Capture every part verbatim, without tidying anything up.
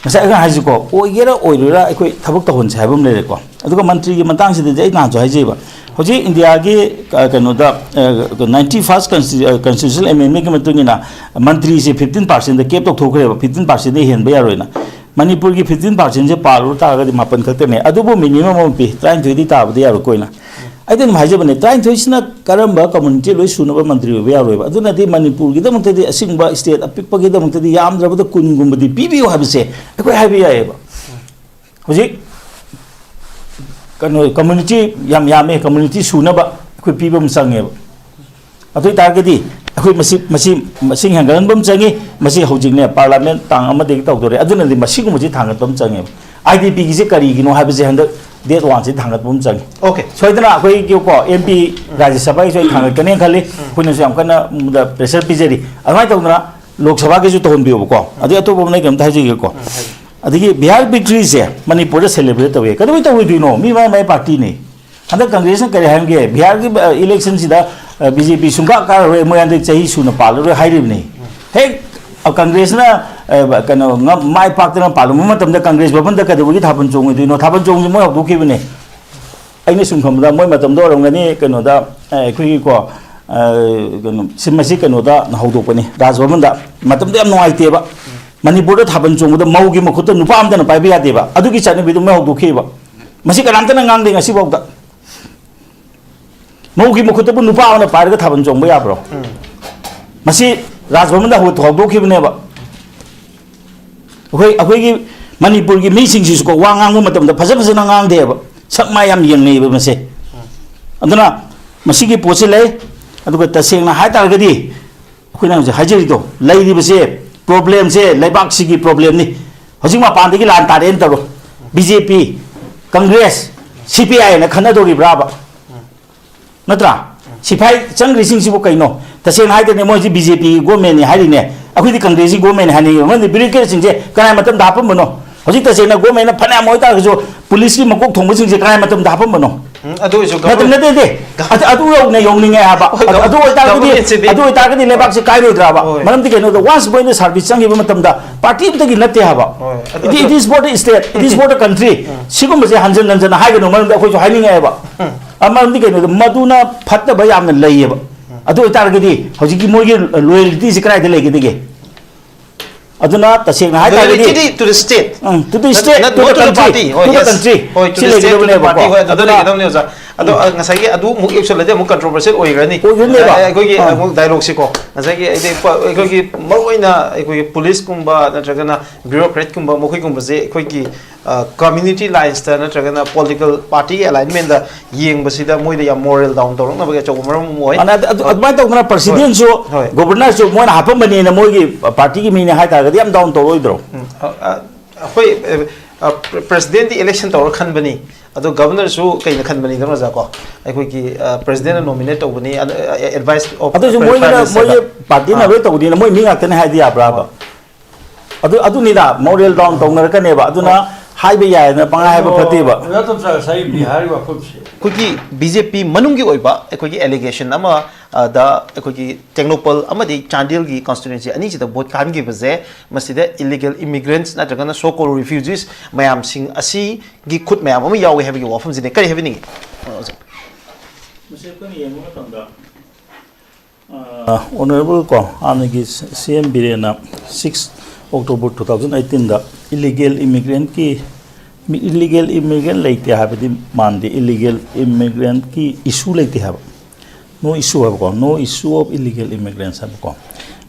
ꯉꯁꯥꯏ ꯑꯩꯅ ꯍꯥꯏꯁꯤꯀꯣ, ꯑꯣꯏꯒꯦꯔꯥ ꯑꯣꯏꯔꯣꯏꯔꯥ ꯑꯩꯈꯣꯏ ꯊꯕꯛ ꯇꯧꯍꯟꯁꯦ ꯍꯥꯏꯕ ꯑꯃ ꯂꯩꯔꯦꯀꯣ꯫ ꯑꯗꯨꯒ ꯃꯟꯇ꯭ꯔꯤꯒꯤ ꯃꯇꯥꯡꯁꯤꯗꯗꯤ ꯑꯩ ꯅꯍꯥꯟꯁꯨ ꯍꯥꯏꯖꯩꯕ, ꯍꯧꯖꯤꯛ ꯏꯟꯗꯤꯌꯥꯒꯤ, ꯑ, ꯀꯩꯅꯣꯗ, ꯑ, ninety first consti-, ꯑ, constitutional amendmentꯀꯤ ꯃꯇꯨꯡ ꯏꯟꯅ ꯃꯟꯇ꯭ꯔꯤꯁꯦ fifteen percentꯗ cap ꯇꯧꯊꯣꯛꯈ꯭ꯔꯦꯕ, fifteen percentꯗ ꯍꯦꯟꯕ ꯌꯥꯔꯣꯏꯅ꯫ ꯃꯅꯤꯄꯨꯔꯒꯤ fifteen percentꯁꯦ ꯄꯥꯜꯂꯨ ꯇꯥꯔꯒꯗꯤ ꯃꯥꯄꯟ ꯈꯛꯇꯅꯦ, ꯑꯗꯨꯕꯨ minimum ꯑꯃ ꯄꯤ, ꯇꯔꯥꯅꯤꯊꯣꯏꯗꯤ ꯇꯥꯕꯗꯤ ꯌꯥꯔꯣꯏꯀꯣ ꯑꯩꯅ꯫ ꯑꯩꯗꯤ ꯑꯗꯨꯝ ꯍꯥꯏꯖꯕꯅꯦ, ꯇꯔꯥꯅꯤꯊꯣꯏꯁꯤꯅ ꯀꯔꯝꯕ community ꯂꯣꯏ ꯁꯨꯅꯕ ꯃꯟꯇ꯭ꯔꯤ ꯑꯣꯏꯕ ꯌꯥꯔꯣꯏꯕ? ꯑꯗꯨꯅꯗꯤ ꯃꯅꯤꯄꯨꯔꯒꯤꯗꯃꯛꯇꯗꯤ, ꯑꯁꯤꯒꯨꯝꯕ state ꯑꯄꯤꯛꯄꯒꯤꯗꯃꯛꯇꯗꯤ ꯌꯥꯝꯗ꯭ꯔꯕꯗ ꯀꯨꯟꯒꯨꯝꯕꯗꯤ ꯄꯤꯕꯤꯌꯨ ꯍꯥꯏꯕꯁꯦ ꯑꯩꯈꯣꯏ ꯍꯥꯏꯕ ꯌꯥꯏꯌꯦꯕ꯫ ꯍꯧꯖꯤꯛ ꯀꯩꯅꯣ, community ꯌꯥꯝ ꯌꯥꯝꯃꯦ, community ꯁꯨꯅꯕ ꯑꯩꯈꯣꯏ ꯄꯤꯕ ꯑꯃ ꯆꯪꯉꯦꯕ꯫ ꯑꯗꯨ ꯑꯣꯏꯇꯥꯔꯒꯗꯤ ꯑꯩꯈꯣꯏ ꯃꯁꯤ, ꯃꯁꯤ ꯃꯁꯤꯡ ꯍꯦꯟꯒꯠꯍꯟꯕ ꯑꯃ ꯆꯪꯉꯤ꯫ ꯃꯁꯤ ꯍꯧꯖꯤꯛꯅꯦ, parliament ꯇꯥꯡ ꯑꯃꯗꯒꯤ ꯇꯧꯗꯣꯔꯦ, ꯑꯗꯨꯅꯗꯤ ꯃꯁꯤꯒꯨꯝꯕꯁꯤ ꯊꯥꯡꯒꯠꯄ ꯑꯃ ꯆꯪꯉꯦꯕ꯫ IDPꯒꯤꯁꯦ ꯀꯔꯤꯒꯤꯅꯣ ꯍꯥꯏꯕꯁꯦ ꯍꯟꯗꯛ date oneꯁꯤ ꯊꯥꯡꯒꯠꯄ ꯑꯃ ꯆꯪꯉꯤ꯫ Okay. ꯁꯣꯏꯗꯅ ꯑꯩꯈꯣꯏꯒꯤ ꯀꯣ, MP ꯔꯥꯖ꯭ꯌ ꯁꯚꯥꯒꯤꯁꯨ ꯑꯩ ꯊꯥꯡꯒꯠꯀꯅꯦꯅ ꯈꯜꯂꯤ, ꯑꯩꯈꯣꯏꯅꯁꯨ ꯌꯥꯝ ꯀꯟꯅ ꯃꯗ pressure ꯄꯤꯖꯔꯤ꯫ ꯑꯗꯨꯃꯥꯏꯅ ꯇꯧꯗꯅ ꯂꯣꯛ ꯁꯚꯥꯒꯤꯁꯨ ꯇꯧꯍꯟꯕꯤꯌꯣꯕꯀꯣ꯫ ꯑꯗꯩ ꯑꯇꯣꯞꯄ ꯑꯃꯅ ꯑꯩ ꯀꯩꯅꯣꯝꯇ ꯍꯥꯏꯖꯒꯦꯀꯣ꯫ ꯑꯗꯒꯤ ꯕꯤꯍꯥꯔ victoryꯁꯦ ꯃꯅꯤꯄꯨꯔꯗ celebrate ꯇꯧꯋꯦ, ꯀꯩꯗꯧꯕꯩ ꯇꯧꯔꯣꯏꯗꯣꯏꯅꯣ? ꯃꯤ ꯃꯥꯏ ꯃꯥꯏ partyꯅꯤ꯫ ꯍꯟꯗꯛ Congressꯅ ꯀꯔꯤ ꯍꯥꯏꯔꯝꯒꯦ? ꯕꯤꯍꯥꯔꯒꯤ, ꯑ, electionꯁꯤꯗ, ꯑ, BJP ꯁꯨꯡꯀꯥ ꯀꯥꯔꯔꯣꯏ, ꯃꯣꯏ ꯍꯟꯗꯛ ꯆꯍꯤ ꯁꯨꯅ ꯄꯥꯜꯂꯔꯣꯏ ꯍꯥꯏꯔꯤꯕꯅꯤ꯫ ꯍꯦꯛ, ꯑ, Congressꯅ, ꯑ, ꯀꯩꯅꯣ, ꯉꯝ-, ꯃꯥꯏ ꯄꯥꯛꯇꯅ ꯄꯥꯜꯂꯝꯕ ꯃꯇꯝꯗ Congress ꯚꯕꯟꯗ ꯀꯩꯗꯧꯕꯒꯤ ꯊꯥꯕꯜ ꯆꯣꯡꯉꯣꯏꯗꯣꯏꯅꯣ? ꯊꯥꯕꯜ ꯆꯣꯡꯕꯁꯤ ꯃꯣꯏ ꯍꯧꯗꯣꯛꯈꯤꯕꯅꯦ꯫ ꯑꯩꯅ ꯁꯨꯝ ꯈꯟꯕꯗ ꯃꯣꯏ ꯃꯇꯝꯗ ꯑꯣꯏꯔꯝꯒꯅꯤ, ꯀꯩꯅꯣꯗ, ꯑ, ꯑꯩꯈꯣꯏꯒꯤꯀꯣ, ꯑ, ꯀꯩꯅꯣ, ꯁꯤ, ꯃꯁꯤ ꯀꯩꯅꯣꯗ ꯍꯧꯗꯣꯛꯄꯅꯤ, ꯔꯥꯖ ꯚꯕꯟꯗ꯫ ꯃꯇꯝꯗꯣ ꯌꯥꯝ ꯅꯨꯡꯉꯥꯏꯇꯦꯕ꯫ ꯃꯅꯤꯄꯨꯔꯗ ꯊꯥꯕꯜ ꯆꯣꯡꯕꯗ ꯃꯧꯒꯤ ꯃꯈꯨꯠꯇ ꯅꯨꯄꯥ ꯑꯝꯇꯅ ꯄꯥꯏꯕ ꯌꯥꯗꯦꯕ꯫ ꯑꯗꯨꯒꯤ ꯆꯠꯅꯕꯤꯗꯨ ꯃꯣꯏ ꯍꯧꯗꯣꯛꯈꯤꯕ꯫ ꯃꯁꯤ ꯀꯅꯥꯝꯇꯅ ꯉꯥꯡꯗꯦ ꯉꯁꯤꯐꯥꯎꯗ꯫ ꯃꯧꯒꯤ ꯃꯈꯨꯠꯇꯕꯨ ꯅꯨꯄꯥ ꯑꯃꯅ ꯄꯥꯏꯔꯒ ꯊꯥꯕꯜ ꯆꯣꯡꯕ ꯌꯥꯕ꯭ꯔꯣ? ꯃꯁꯤ ꯔꯥꯖ ꯚꯕꯟꯗ ꯍꯧ-, ꯍꯧꯗꯣꯛꯈꯤꯕꯅꯦꯕ꯫ ꯑꯩꯈꯣꯏ, ꯑꯩꯈꯣꯏꯒꯤ ꯃꯅꯤꯄꯨꯔꯒꯤ ꯃꯤꯁꯤꯡꯁꯤꯁꯨꯀꯣ, ꯋꯥ ꯉꯥꯡꯕ ꯃꯇꯝꯗ ꯐꯖ ꯐꯖꯅ ꯉꯥꯡꯗꯦꯕ, ꯁꯛ ꯃꯥꯏ ꯌꯥꯝ ꯌꯦꯡꯅꯩꯌꯦꯕ ꯃꯁꯦ꯫ ꯑꯗꯨꯅ ꯃꯁꯤꯒꯤ ꯄꯣꯠꯁꯤ ꯂꯩ꯫ ꯑꯗꯨꯒ ꯇꯁꯦꯡꯅ ꯍꯥꯏ ꯇꯥꯔꯒꯗꯤ ꯑꯩꯈꯣꯏꯅ ꯍꯧꯖꯤꯛ ꯍꯥꯏꯖꯔꯤꯗꯣ, ꯂꯩꯔꯤꯕꯁꯦ, problemꯁꯦ ꯂꯩꯕꯥꯛꯁꯤꯒꯤ problemꯅꯤ꯫ ꯍꯧꯖꯤꯛ ꯃꯄꯥꯟꯗꯒꯤ ꯂꯥꯟ ꯇꯥꯔꯦꯅ ꯇꯧꯔꯣ, BJP, Congress, CPI ꯍꯥꯏꯅ ꯈꯟꯅꯗꯧꯔꯤꯕ꯭ꯔꯥꯕ? ꯅꯠꯇ꯭ꯔꯥ? ꯁꯤꯐꯥꯏ ꯆꯪꯈ꯭ꯔꯤꯁꯤꯡꯁꯤꯕꯨ ꯀꯩꯅꯣ? ꯇꯁꯦꯡꯅ ꯍꯥꯏꯗ꯭ꯔꯗꯤ ꯃꯣꯏꯁꯤ BJPꯒꯤ governmentꯅꯤ ꯍꯥꯏꯔꯤꯅꯦ, ꯑꯩꯈꯣꯏꯗꯤ Congressꯀꯤ governmentꯅꯤ ꯍꯥꯏꯅꯤꯡꯉꯦꯕ꯫ ꯃꯔꯝꯗꯤ bureaucratꯁꯤꯡꯁꯦ ꯀꯅꯥꯏ ꯃꯇꯝꯗ ꯍꯥꯞꯄꯝꯕꯅꯣ? ꯍꯧꯖꯤꯛ ꯇꯁꯦꯡꯅ governmentꯅ ꯐꯅꯌꯥꯝ ꯑꯣꯏꯇꯥꯔꯒꯁꯨ policeꯀꯤ ꯃꯀꯣꯛ ꯊꯣꯡꯕꯁꯤꯡꯁꯦ ꯀꯅꯥꯏ ꯃꯇꯝꯗ ꯍꯥꯞꯄꯝꯕꯅꯣ? ꯎꯝ, ꯑꯗꯨ ꯑꯣꯏꯔꯁꯨ ꯅꯠꯇꯦ ꯅꯠꯇꯦ ꯅꯠꯇꯦ ꯑꯗꯨ ꯑꯗꯨ ꯌꯧꯅ ꯌꯧꯅꯤꯡꯉꯦ ꯍꯥꯏꯕ꯫ ꯑꯗꯨ ꯑꯗꯨ ꯑꯣꯏꯇꯥꯔꯒꯗꯤ ꯑꯗꯨ ꯑꯣꯏꯇꯥꯔꯒꯗꯤ ꯂꯩꯕꯥꯛꯁꯦ ꯀꯥꯏꯔꯣꯏꯗ꯭ꯔꯕ? ꯃꯔꯝꯗꯤ ꯀꯩꯅꯣꯗ, ꯋꯥꯟꯁ ꯃꯣꯏꯅ ꯁꯥꯔꯚꯤꯁ ꯆꯪꯈꯤꯕ ꯃꯇꯝꯗ ꯄꯥꯔꯇꯤ ꯑꯃꯇꯒꯤ ꯅꯠꯇꯦ ꯍꯥꯏꯕ꯫ It is for the state, it is for the country꯫ ꯁꯤꯒꯨꯝꯕꯁꯦ ꯍꯟꯖꯟ ꯍꯟꯖꯟꯅ ꯍꯥꯏꯒꯅꯨ, ꯃꯔꯝꯗꯤ ꯑꯩꯈꯣꯏꯁꯨ ꯍꯥꯏꯅꯤꯡꯉꯦꯕ꯫ ꯃꯔꯝꯗꯤ ꯀꯩꯅꯣꯗ, ꯃꯗꯨꯅ ꯐꯠꯇꯕ ꯌꯥꯝꯅ ꯂꯩꯌꯦꯕ꯫ ꯑꯗꯨ ꯑꯣꯏꯇꯥꯔꯒꯗꯤ ꯍꯧꯖꯤꯛꯀꯤ ꯃꯣꯏꯒꯤ ꯂꯣꯌꯦꯂꯤꯇꯤꯁꯦ ꯀꯗꯥꯏꯗ ꯂꯩꯒꯗꯒꯦ? ꯑꯗꯨꯅ ꯇꯁꯦꯡꯅ ꯍꯥꯏꯇꯥꯔꯒꯗꯤ Loyalty to the state. Um, to the state, Not to the to the country, party. ꯍꯣꯏ, to the yes. Country꯫ ꯍꯣꯏ, to ꯁꯤ the state, to the ꯂꯩꯒꯗꯕꯅꯦꯕꯀꯣ꯫ Party. ꯍꯣꯏ, ꯑꯗꯨꯗ ꯑꯗꯨꯅ ꯂꯩꯒꯗꯕꯅꯦ, ꯑꯣꯖꯥ꯫ ꯑꯗꯣ, ꯑ, ꯉꯁꯥꯏꯒꯤ ꯑꯗꯨ ꯑꯃꯨꯛ ꯌꯧꯁꯜꯂꯗꯤ ꯑꯃꯨꯛ ꯀꯟꯇ꯭ꯔꯣꯚꯔꯁꯤꯌꯦꯜ ꯑꯣꯏꯈ꯭ꯔꯅꯤ꯫ ꯑꯣꯏꯗꯣꯏꯅꯦꯕ꯫ ꯑ, ꯑꯩꯈꯣꯏꯒꯤ ꯑꯥ꯫ ꯑꯃꯨꯛ ꯗꯥꯏꯂꯣꯒꯁꯤꯀꯣ, ꯉꯁꯥꯏꯒꯤ ꯑꯩꯗꯤ ꯄ-, ꯑꯩꯈꯣꯏꯒꯤ ꯃꯔꯨꯑꯣꯏꯅ ꯑꯩꯈꯣꯏꯒꯤ ꯄꯨꯂꯤꯁꯀꯨꯝꯕ ꯅꯠꯇ꯭ꯔꯒꯅ ꯕ꯭ꯌꯨꯔꯣꯀ꯭ꯔꯦꯠꯀꯨꯝꯕ ꯃꯈꯣꯏꯒꯨꯝꯕꯁꯦ ꯑꯩꯈꯣꯏꯒꯤ, ꯑ, ꯀꯝꯃ꯭ꯌꯨꯅꯤꯇꯤ ꯂꯥꯏꯟꯁꯇ ꯅꯠꯇ꯭ꯔꯒꯅ ꯄꯣꯂꯤꯇꯤꯀꯦꯜ ꯄꯥꯔꯇꯤꯒꯤ ꯑꯦꯂꯥꯏꯟꯃꯦꯟꯗ ꯌꯦꯡꯕꯁꯤꯗ ꯃꯣꯏꯗ ꯌꯥꯝ ꯃꯣꯔꯦꯜ ꯗꯥꯎꯟ ꯇꯧꯔꯛꯅꯕꯒꯤ ꯑꯆꯧꯕ ꯃꯔꯝ ꯑꯃ ꯑꯣꯏ꯫ ꯑꯗꯨ ꯑꯗꯨ- ꯑꯗꯨꯃꯥꯏꯅ ꯇꯧꯗꯅ ꯄ꯭ꯔꯁꯤꯗꯦꯟꯁꯨ, ꯍꯣꯏ꯫ ꯒꯣꯕꯔꯅꯔꯁꯨ ꯃꯣꯏꯅ ꯍꯥꯞꯄꯝꯕꯅꯦꯅ ꯃꯣꯏꯒꯤ ꯄꯥꯔꯇꯤꯒꯤ ꯃꯤꯅꯦ ꯍꯥꯏꯇꯥꯔꯒꯗꯤ ꯌꯥꯝ ꯗꯥꯎꯟ ꯇꯧꯔꯣꯏꯗ꯭ꯔꯣ? ꯎꯝ, ꯑ, ꯑ, ꯑꯩꯈꯣꯏ, ꯑ, ꯑ, ꯄ꯭ꯔ-, ꯄ꯭ꯔꯁꯤꯗꯦꯟꯗꯤ ꯏꯂꯦꯛꯁꯟ ꯇꯧꯔ ꯈꯟꯕꯅꯤ, ꯑꯗꯣ ꯒꯕꯔꯅꯔꯁꯨ ꯀꯩꯅ ꯈꯟꯕꯅꯤꯗꯅ, ꯑꯣꯖꯥ, ꯀꯣ? ꯑꯩꯈꯣꯏꯒꯤ, ꯑ, ꯄ꯭ꯔꯁꯤꯗꯦꯟꯅ ꯅꯣꯃꯤꯅꯦꯠ ꯇꯧꯕꯅꯤ, ꯑ, ꯑ, ꯑꯦꯗꯚꯥꯏꯁ ꯑꯣꯐ ꯑꯗꯨꯁꯨ ꯄ꯭ꯔꯥꯏꯝ ꯃꯣꯏꯒꯤꯅ, ꯃꯤꯅꯤꯁꯇꯔꯗ꯫ ꯃꯣꯏꯒꯤ ꯄꯥꯔꯇꯤꯅ ꯑꯥ꯫ ꯂꯣꯏ ꯇꯧꯗꯣꯏꯅ ꯃꯣꯏ ꯃꯤ ꯉꯥꯛꯇꯅꯦ ꯍꯥꯏꯗꯤ ꯌꯥꯕ꯭ꯔꯥꯕ? ꯑꯗꯨ ꯑꯗꯨꯅꯤꯗ ꯃꯣꯔꯦꯜ ꯗꯥꯎꯟ ꯇꯧꯅꯔꯛꯀꯅꯦꯕ꯫ ꯑꯗꯨꯅ ꯍꯥꯏꯕ ꯌꯥꯏꯅ ꯄꯪꯍꯥꯏ ꯍꯥꯏꯕ ꯐꯠꯇꯦꯕ꯫ ꯑꯣꯖꯥ ꯇꯣꯝꯆꯥ ꯉꯁꯥꯏ ꯕꯤꯍꯥꯔꯒꯤ ꯋꯥꯐꯝꯁꯦ꯫ ꯑꯩꯈꯣꯏꯒꯤ ꯕꯤ ꯖꯦ ꯄꯤ ꯃꯅꯨꯡꯒꯤ ꯑꯣꯏꯕ ꯑꯩꯈꯣꯏꯒꯤ ꯑꯦꯂꯤꯒꯦꯁꯟ ꯑꯃ, ꯑ, ꯗ ꯑꯩꯈꯣꯏꯒꯤ ꯇꯦꯡꯅꯧꯄꯜ ꯑꯃꯗꯤ ꯆꯥꯟꯗꯦꯜꯒꯤ ꯀꯟꯁꯇꯤꯇ꯭ꯋꯦꯟꯁꯤ ꯑꯅꯤꯁꯤꯗ ꯚꯣꯠ ꯀꯥꯍꯟꯈꯤꯕꯁꯦ, ꯃꯁꯤꯗ ꯏꯂꯤꯒꯦꯜ ꯏꯃꯤꯒ꯭ꯔꯦꯟꯠꯁ ꯅꯠꯇ꯭ꯔꯒꯅ ꯁꯣ ꯀꯣꯜ ꯔꯤꯐ꯭ꯌꯨꯖꯤꯁ ꯃꯌꯥꯝꯁꯤꯡ ꯑꯁꯤꯒꯤ ꯈꯨꯠ ꯃꯌꯥꯝ ꯑꯃ ꯌꯥꯎꯏ ꯍꯥꯏꯕꯒꯤ ꯋꯥꯐꯝꯁꯤꯅꯦ꯫ ꯀꯔꯤ ꯍꯥꯏꯕꯤꯅꯤꯡꯉꯤ? ꯑꯣꯖꯥ꯫ ꯃꯁꯤ ꯑꯩꯈꯣꯏꯅ ꯌꯦꯡꯕ ꯃꯇꯝꯗ, ꯑ, ꯑꯣꯅꯔꯦꯕꯜ ꯀꯣ, ꯍꯥꯟꯅꯒꯤ ꯁꯤ ꯑꯦꯝ ꯕꯤꯔꯦꯟꯅ ꯁꯤꯛꯁ ꯑꯣꯛꯇꯣꯕꯔ ꯇꯨ ꯊꯥꯎꯖꯟ ꯑꯩꯠꯇꯤꯟꯗ ꯏꯂꯤꯒꯦꯜ ꯏꯃꯤꯒ꯭ꯔꯦꯟꯠꯀꯤ, ꯏꯂꯤꯒꯦꯜ ꯏꯃꯤꯒ꯭ꯔꯦꯟꯠ ꯂꯩꯇꯦ ꯍꯥꯏꯕꯗꯤ ꯃꯥꯟꯗꯦ, ꯏꯂꯤꯒꯦꯜ ꯏꯃꯤꯒ꯭ꯔꯦꯟꯠꯀꯤ ꯏꯁꯨ ꯂꯩꯇꯦ ꯍꯥꯏꯕ꯫ No issue ꯍꯥꯏꯕꯀꯣ, no issue of illegal immigrants ꯍꯥꯏꯕꯀꯣ꯫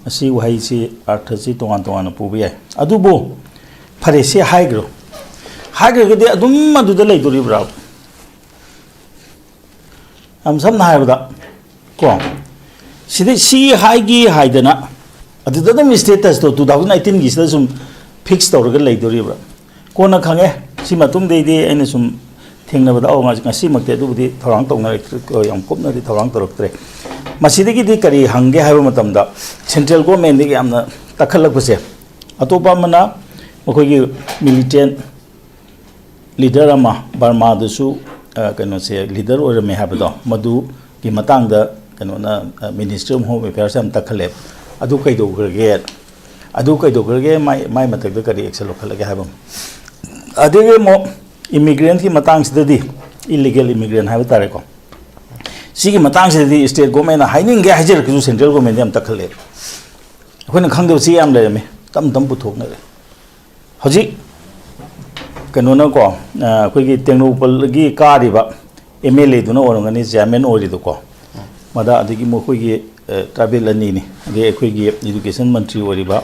ꯃꯁꯤ ꯋꯥꯍꯩꯁꯤ ꯑꯥꯔꯊꯁꯤ ꯇꯣꯉꯥꯟ ꯇꯣꯉꯥꯟꯅ ꯄꯨꯕ ꯌꯥꯏ꯫ ꯑꯗꯨꯕꯨ ꯐꯔꯦ, ꯁꯤ ꯍꯥꯏꯈ꯭ꯔꯣ꯫ ꯍꯥꯏꯈ꯭ꯔꯒꯗꯤ ꯑꯗꯨꯝ ꯑꯗꯨꯗ ꯂꯩꯗꯣꯔꯤꯕ꯭ꯔꯥ? ꯌꯥꯝ ꯁꯝꯅ ꯍꯥꯏꯔꯕꯗ ꯀꯣ, ꯁꯤꯗ ꯁꯤ ꯍꯥꯏꯒꯦ ꯍꯥꯏꯗꯅ ꯑꯗꯨꯗ ꯑꯗꯨꯝ ꯁ꯭ꯇꯦꯇꯁꯇꯣ ꯇꯨ ꯊꯥꯎꯖꯟ ꯑꯩꯠꯇꯤꯟꯒꯤꯁꯤꯗ ꯁꯨꯝ ꯐꯤꯛꯁ ꯇꯧꯔꯒ ꯂꯩꯗꯣꯔꯤꯕ꯭ꯔꯥ? ꯀꯣꯟꯅ ꯈꯪꯉꯦ꯫ ꯁꯤ ꯃꯇꯨꯡꯗꯩꯗꯤ ꯑꯩꯅ ꯁꯨꯝ ꯊꯦꯡꯅꯕꯗ, ꯑꯧ, ꯉꯁꯤ-, ꯉꯁꯤꯃꯛꯇꯤ ꯑꯗꯨꯕꯨꯗꯤ ꯊꯧꯔꯥꯡ ꯇꯧꯅꯔꯛꯇ꯭ꯔꯦ, ꯌꯥꯝ ꯀꯨꯞꯅꯗꯤ ꯊꯧꯔꯥꯡ ꯇꯧꯔꯛꯇ꯭ꯔꯦ꯫ ꯃꯁꯤꯗꯒꯤꯗꯤ ꯀꯔꯤ ꯍꯪꯒꯦ ꯍꯥꯏꯕ ꯃꯇꯝꯗ, ꯁꯦꯟꯇ꯭ꯔꯦꯜ ꯒꯣꯔꯃꯦꯟꯗꯒꯤ ꯌꯥꯝꯅ ꯇꯛꯈꯠꯂꯛꯄꯁꯦ, ꯑꯇꯣꯞꯄ ꯑꯃꯅ ꯃꯈꯣꯏꯒꯤ ꯃꯤꯂꯤꯇꯦꯟ ꯂꯤꯗꯔ ꯑꯃ ꯕꯔꯃꯥꯗꯁꯨ ꯑ, ꯀꯩꯅꯣꯁꯦ ꯂꯤꯗꯔ ꯑꯣꯏꯔꯝꯃꯦ ꯍꯥꯏꯕꯗꯣ, ꯃꯗꯨꯒꯤ ꯃꯇꯥꯡꯗ ꯀꯩꯅꯣꯅ, ꯑ, Ministry of Home Affairs ꯌꯥꯝ ꯇꯛꯈꯠꯂꯦ꯫ ꯑꯗꯨ ꯀꯩꯗꯧꯈ꯭ꯔꯒꯦ? ꯑꯗꯨ ꯀꯩꯗꯧꯈ꯭ꯔꯒꯦ? ꯃꯥꯏ, ꯃꯥꯏ ꯃꯊꯛꯇ ꯀꯔꯤ action ꯂꯧꯈꯠꯂꯒꯦ ꯍꯥꯏꯕ ꯑꯃ꯫ ꯑꯗꯒꯤ ꯑꯃꯨꯛ immigrantꯀꯤ ꯃꯇꯥꯡꯁꯤꯗꯗꯤ, illegal immigrant ꯍꯥꯏꯕ ꯇꯥꯔꯦꯀꯣ, ꯁꯤꯒꯤ ꯃꯇꯥꯡꯁꯤꯗꯗꯤ state governmentꯅ ꯍꯥꯏꯅꯤꯡꯒꯦ ꯍꯥꯏꯖꯔꯛꯄꯁꯨ central governmentꯗ ꯌꯥꯝ ꯇꯛꯈꯠꯂꯦꯕ꯫ ꯑꯩꯈꯣꯏꯅ ꯈꯪꯗꯕꯁꯤ ꯌꯥꯝ ꯂꯩꯔꯝꯃꯤ, ꯇꯞ ꯇꯞ ꯄꯨꯊꯣꯛꯅꯔꯦ꯫ ꯍꯧꯖꯤꯛ ꯀꯩꯅꯣꯅꯀꯣ, ꯑ, ꯑꯩꯈꯣꯏꯒꯤ ꯇꯦꯡꯅꯧꯄꯜꯒꯤ ꯀꯥꯔꯤꯕ MLAꯗꯨꯅ ꯑꯣꯏꯔꯝꯒꯅꯤ chairman ꯑꯣꯏꯔꯤꯗꯣꯀꯣ꯫ ꯃꯗꯥ ꯑꯗꯒꯤ ꯃꯈꯣꯏꯒꯤ, ꯑ, tribal ꯑꯅꯤꯅꯤ, ꯑꯗꯒꯤ ꯑꯩꯈꯣꯏꯒꯤ education ꯃꯟꯇ꯭ꯔꯤ ꯑꯣꯏꯔꯤꯕ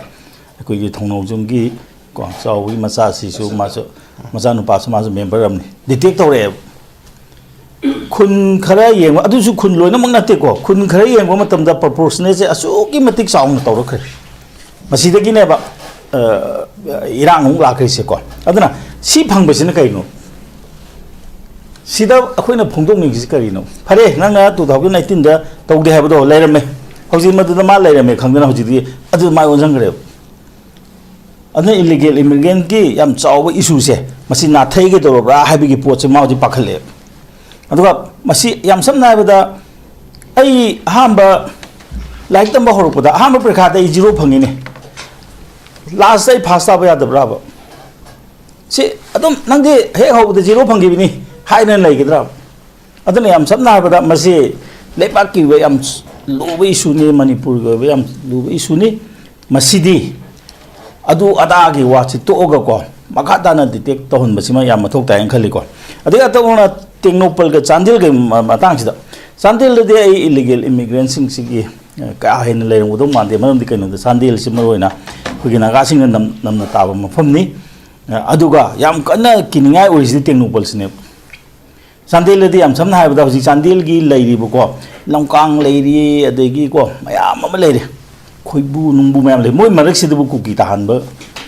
ꯑꯩꯈꯣꯏꯒꯤ ꯊꯧꯅꯧꯖꯝꯒꯤ ꯀꯣ, ꯆꯥꯎꯕꯒꯤ ꯃꯆꯥꯁꯤꯁꯨ, ꯃꯥꯁꯨ, ꯃꯆꯥꯅꯨꯄꯥꯁꯨ ꯃꯥꯁꯨ member ꯑꯃꯅꯤ, detect ꯇꯧꯔꯛꯑꯦꯕ꯫ ꯈꯨꯟ ꯈꯔ ꯌꯦꯡꯕ, ꯑꯗꯨꯁꯨ ꯈꯨꯟ ꯂꯣꯏꯅꯃꯛ ꯅꯠꯇꯦꯀꯣ, ꯈꯨꯟ ꯈꯔ ꯌꯦꯡꯕ ꯃꯇꯝꯗ proportionateꯁꯦ ꯑꯁꯨꯛꯀꯤ ꯃꯇꯤꯛ ꯆꯥꯎꯅ ꯇꯧꯔꯛꯈ꯭ꯔꯦ꯫ ꯃꯁꯤꯗꯒꯤꯅꯦꯕ, ꯑ, ꯏꯔꯥꯡ ꯑꯃꯨꯛ ꯂꯥꯛꯈ꯭ꯔꯤꯁꯦꯀꯣ꯫ ꯑꯗꯨꯅ ꯁꯤ ꯐꯪꯕꯁꯤꯅ ꯀꯩꯅꯣ? ꯁꯤꯗ ꯑꯩꯈꯣꯏꯅ ꯐꯣꯡꯗꯣꯛꯅꯤꯡꯉꯤꯁꯤ ꯀꯔꯤꯅꯣ? ꯐꯔꯦ, ꯅꯪꯅ two thousand nineteenꯗ ꯇꯧꯗꯦ ꯍꯥꯏꯕꯗꯣ ꯂꯩꯔꯝꯃꯦ, ꯍꯧꯖꯤꯛ ꯃꯗꯨꯗ ꯃꯥ ꯂꯩꯔꯝꯃꯦ ꯈꯪꯗꯅ ꯍꯧꯖꯤꯛꯇꯤ ꯑꯗꯨ ꯃꯥꯏ ꯑꯣꯟꯁꯤꯟꯈ꯭ꯔꯦꯕ꯫ ꯑꯗꯨꯅ illegal immigrantꯀꯤ ꯌꯥꯝ ꯆꯥꯎꯕ issueꯁꯦ ꯃꯁꯤ ꯅꯥꯊꯩꯒꯗꯧꯔꯕ꯭ꯔꯥ ꯍꯥꯏꯕꯒꯤ ꯄꯣꯠꯁꯦ ꯃꯥ ꯍꯧꯖꯤꯛ ꯄꯥꯈꯠꯂꯛꯑꯦꯕ꯫ ꯑꯗꯨꯒ ꯃꯁꯤ ꯌꯥꯝ ꯁꯝꯅ ꯍꯥꯏꯔꯕꯗ, ꯑꯩ ꯑꯍꯥꯟꯕ ꯂꯥꯏꯔꯤꯛ ꯇꯝꯕ ꯍꯧꯔꯛꯄꯗ ꯑꯍꯥꯟꯕ ꯄꯔꯤꯈꯥꯗ ꯑꯩ zero ꯐꯪꯉꯤꯅꯦ, lastꯇ ꯑꯩ pass ꯇꯥꯕ ꯌꯥꯗꯕ꯭ꯔꯥꯕ? ꯁꯤ ꯑꯗꯨꯝ ꯅꯪꯗꯤ ꯍꯦꯛ ꯍꯧꯕꯗ zero ꯐꯪꯈꯤꯕꯅꯤ ꯍꯥꯏꯗꯅ ꯂꯩꯒꯗ꯭ꯔꯥ? ꯑꯗꯨꯅ ꯌꯥꯝ ꯁꯝꯅ ꯍꯥꯏꯔꯕꯗ ꯃꯁꯤ ꯂꯩꯕꯥꯛꯀꯤ ꯑꯣꯏꯕ ꯌꯥꯝ ꯂꯨꯕ issueꯅꯤ, ꯃꯅꯤꯄꯨꯔꯒꯤ ꯑꯣꯏꯕ ꯌꯥꯝ ꯂꯨꯕ issueꯅꯤ꯫ ꯃꯁꯤꯗꯤ ꯑꯗꯨ ꯑꯗꯥꯒꯤ ꯋꯥꯁꯤ ꯇꯣꯛꯑꯒꯀꯣ, ꯃꯈꯥ ꯇꯥꯅ detect ꯇꯧꯍꯟꯕꯁꯤꯃ ꯌꯥꯝ ꯃꯊꯧ ꯇꯥꯏꯅ ꯈꯜꯂꯤꯀꯣ꯫ ꯑꯗꯩ ꯑꯇꯣꯞꯄꯅ ꯇꯦꯡꯅꯧꯄꯜꯒ ꯆꯥꯟꯗꯦꯜꯒꯤ ꯃ-, ꯃꯇꯥꯡꯁꯤꯗ, ꯆꯥꯟꯗꯦꯜꯗꯗꯤ ꯑꯩ illegal immigrantꯁꯤꯡꯁꯤꯒꯤ, ꯑ, ꯀꯥ ꯍꯦꯟꯅ ꯂꯩꯔꯝꯒꯗꯧ ꯃꯥꯟꯗꯦ꯫ ꯃꯔꯝꯗꯤ ꯀꯩꯅꯣꯗ, ꯆꯥꯟꯗꯦꯜꯁꯤ ꯃꯔꯨꯑꯣꯏꯅ ꯑꯩꯈꯣꯏꯒꯤ ꯅꯥꯒꯥꯁꯤꯡꯅ ꯅꯝ-, ꯅꯝꯅ ꯇꯥꯕ ꯃꯐꯝꯅꯤ꯫ ꯑ, ꯑꯗꯨꯒ ꯌꯥꯝ ꯀꯟꯅ ꯀꯤꯅꯤꯡꯉꯥꯏ ꯑꯣꯏꯔꯤꯁꯤꯗꯤ ꯇꯦꯡꯅꯧꯄꯜꯁꯤꯅꯦꯕ꯫ ꯆꯥꯟꯗꯦꯜꯗꯗꯤ ꯌꯥꯝ ꯁꯝꯅ ꯍꯥꯏꯔꯕꯗ ꯍꯧꯖꯤꯛ ꯆꯥꯟꯗꯦꯜꯒꯤ ꯂꯩꯔꯤꯕꯀꯣ, ꯂꯝꯀꯥꯡ ꯂꯩꯔꯤ, ꯑꯗꯒꯤꯀꯣ ꯃꯌꯥꯝ ꯑꯃ ꯂꯩꯔꯤ, ꯈꯣꯏꯕꯨ ꯅꯨꯡꯕꯨ ꯃꯌꯥꯝ ꯂꯩ꯫ ꯃꯣꯏ ꯃꯔꯛꯁꯤꯗꯕꯨ ꯀꯨꯀꯤ ꯇꯥꯍꯟꯕ,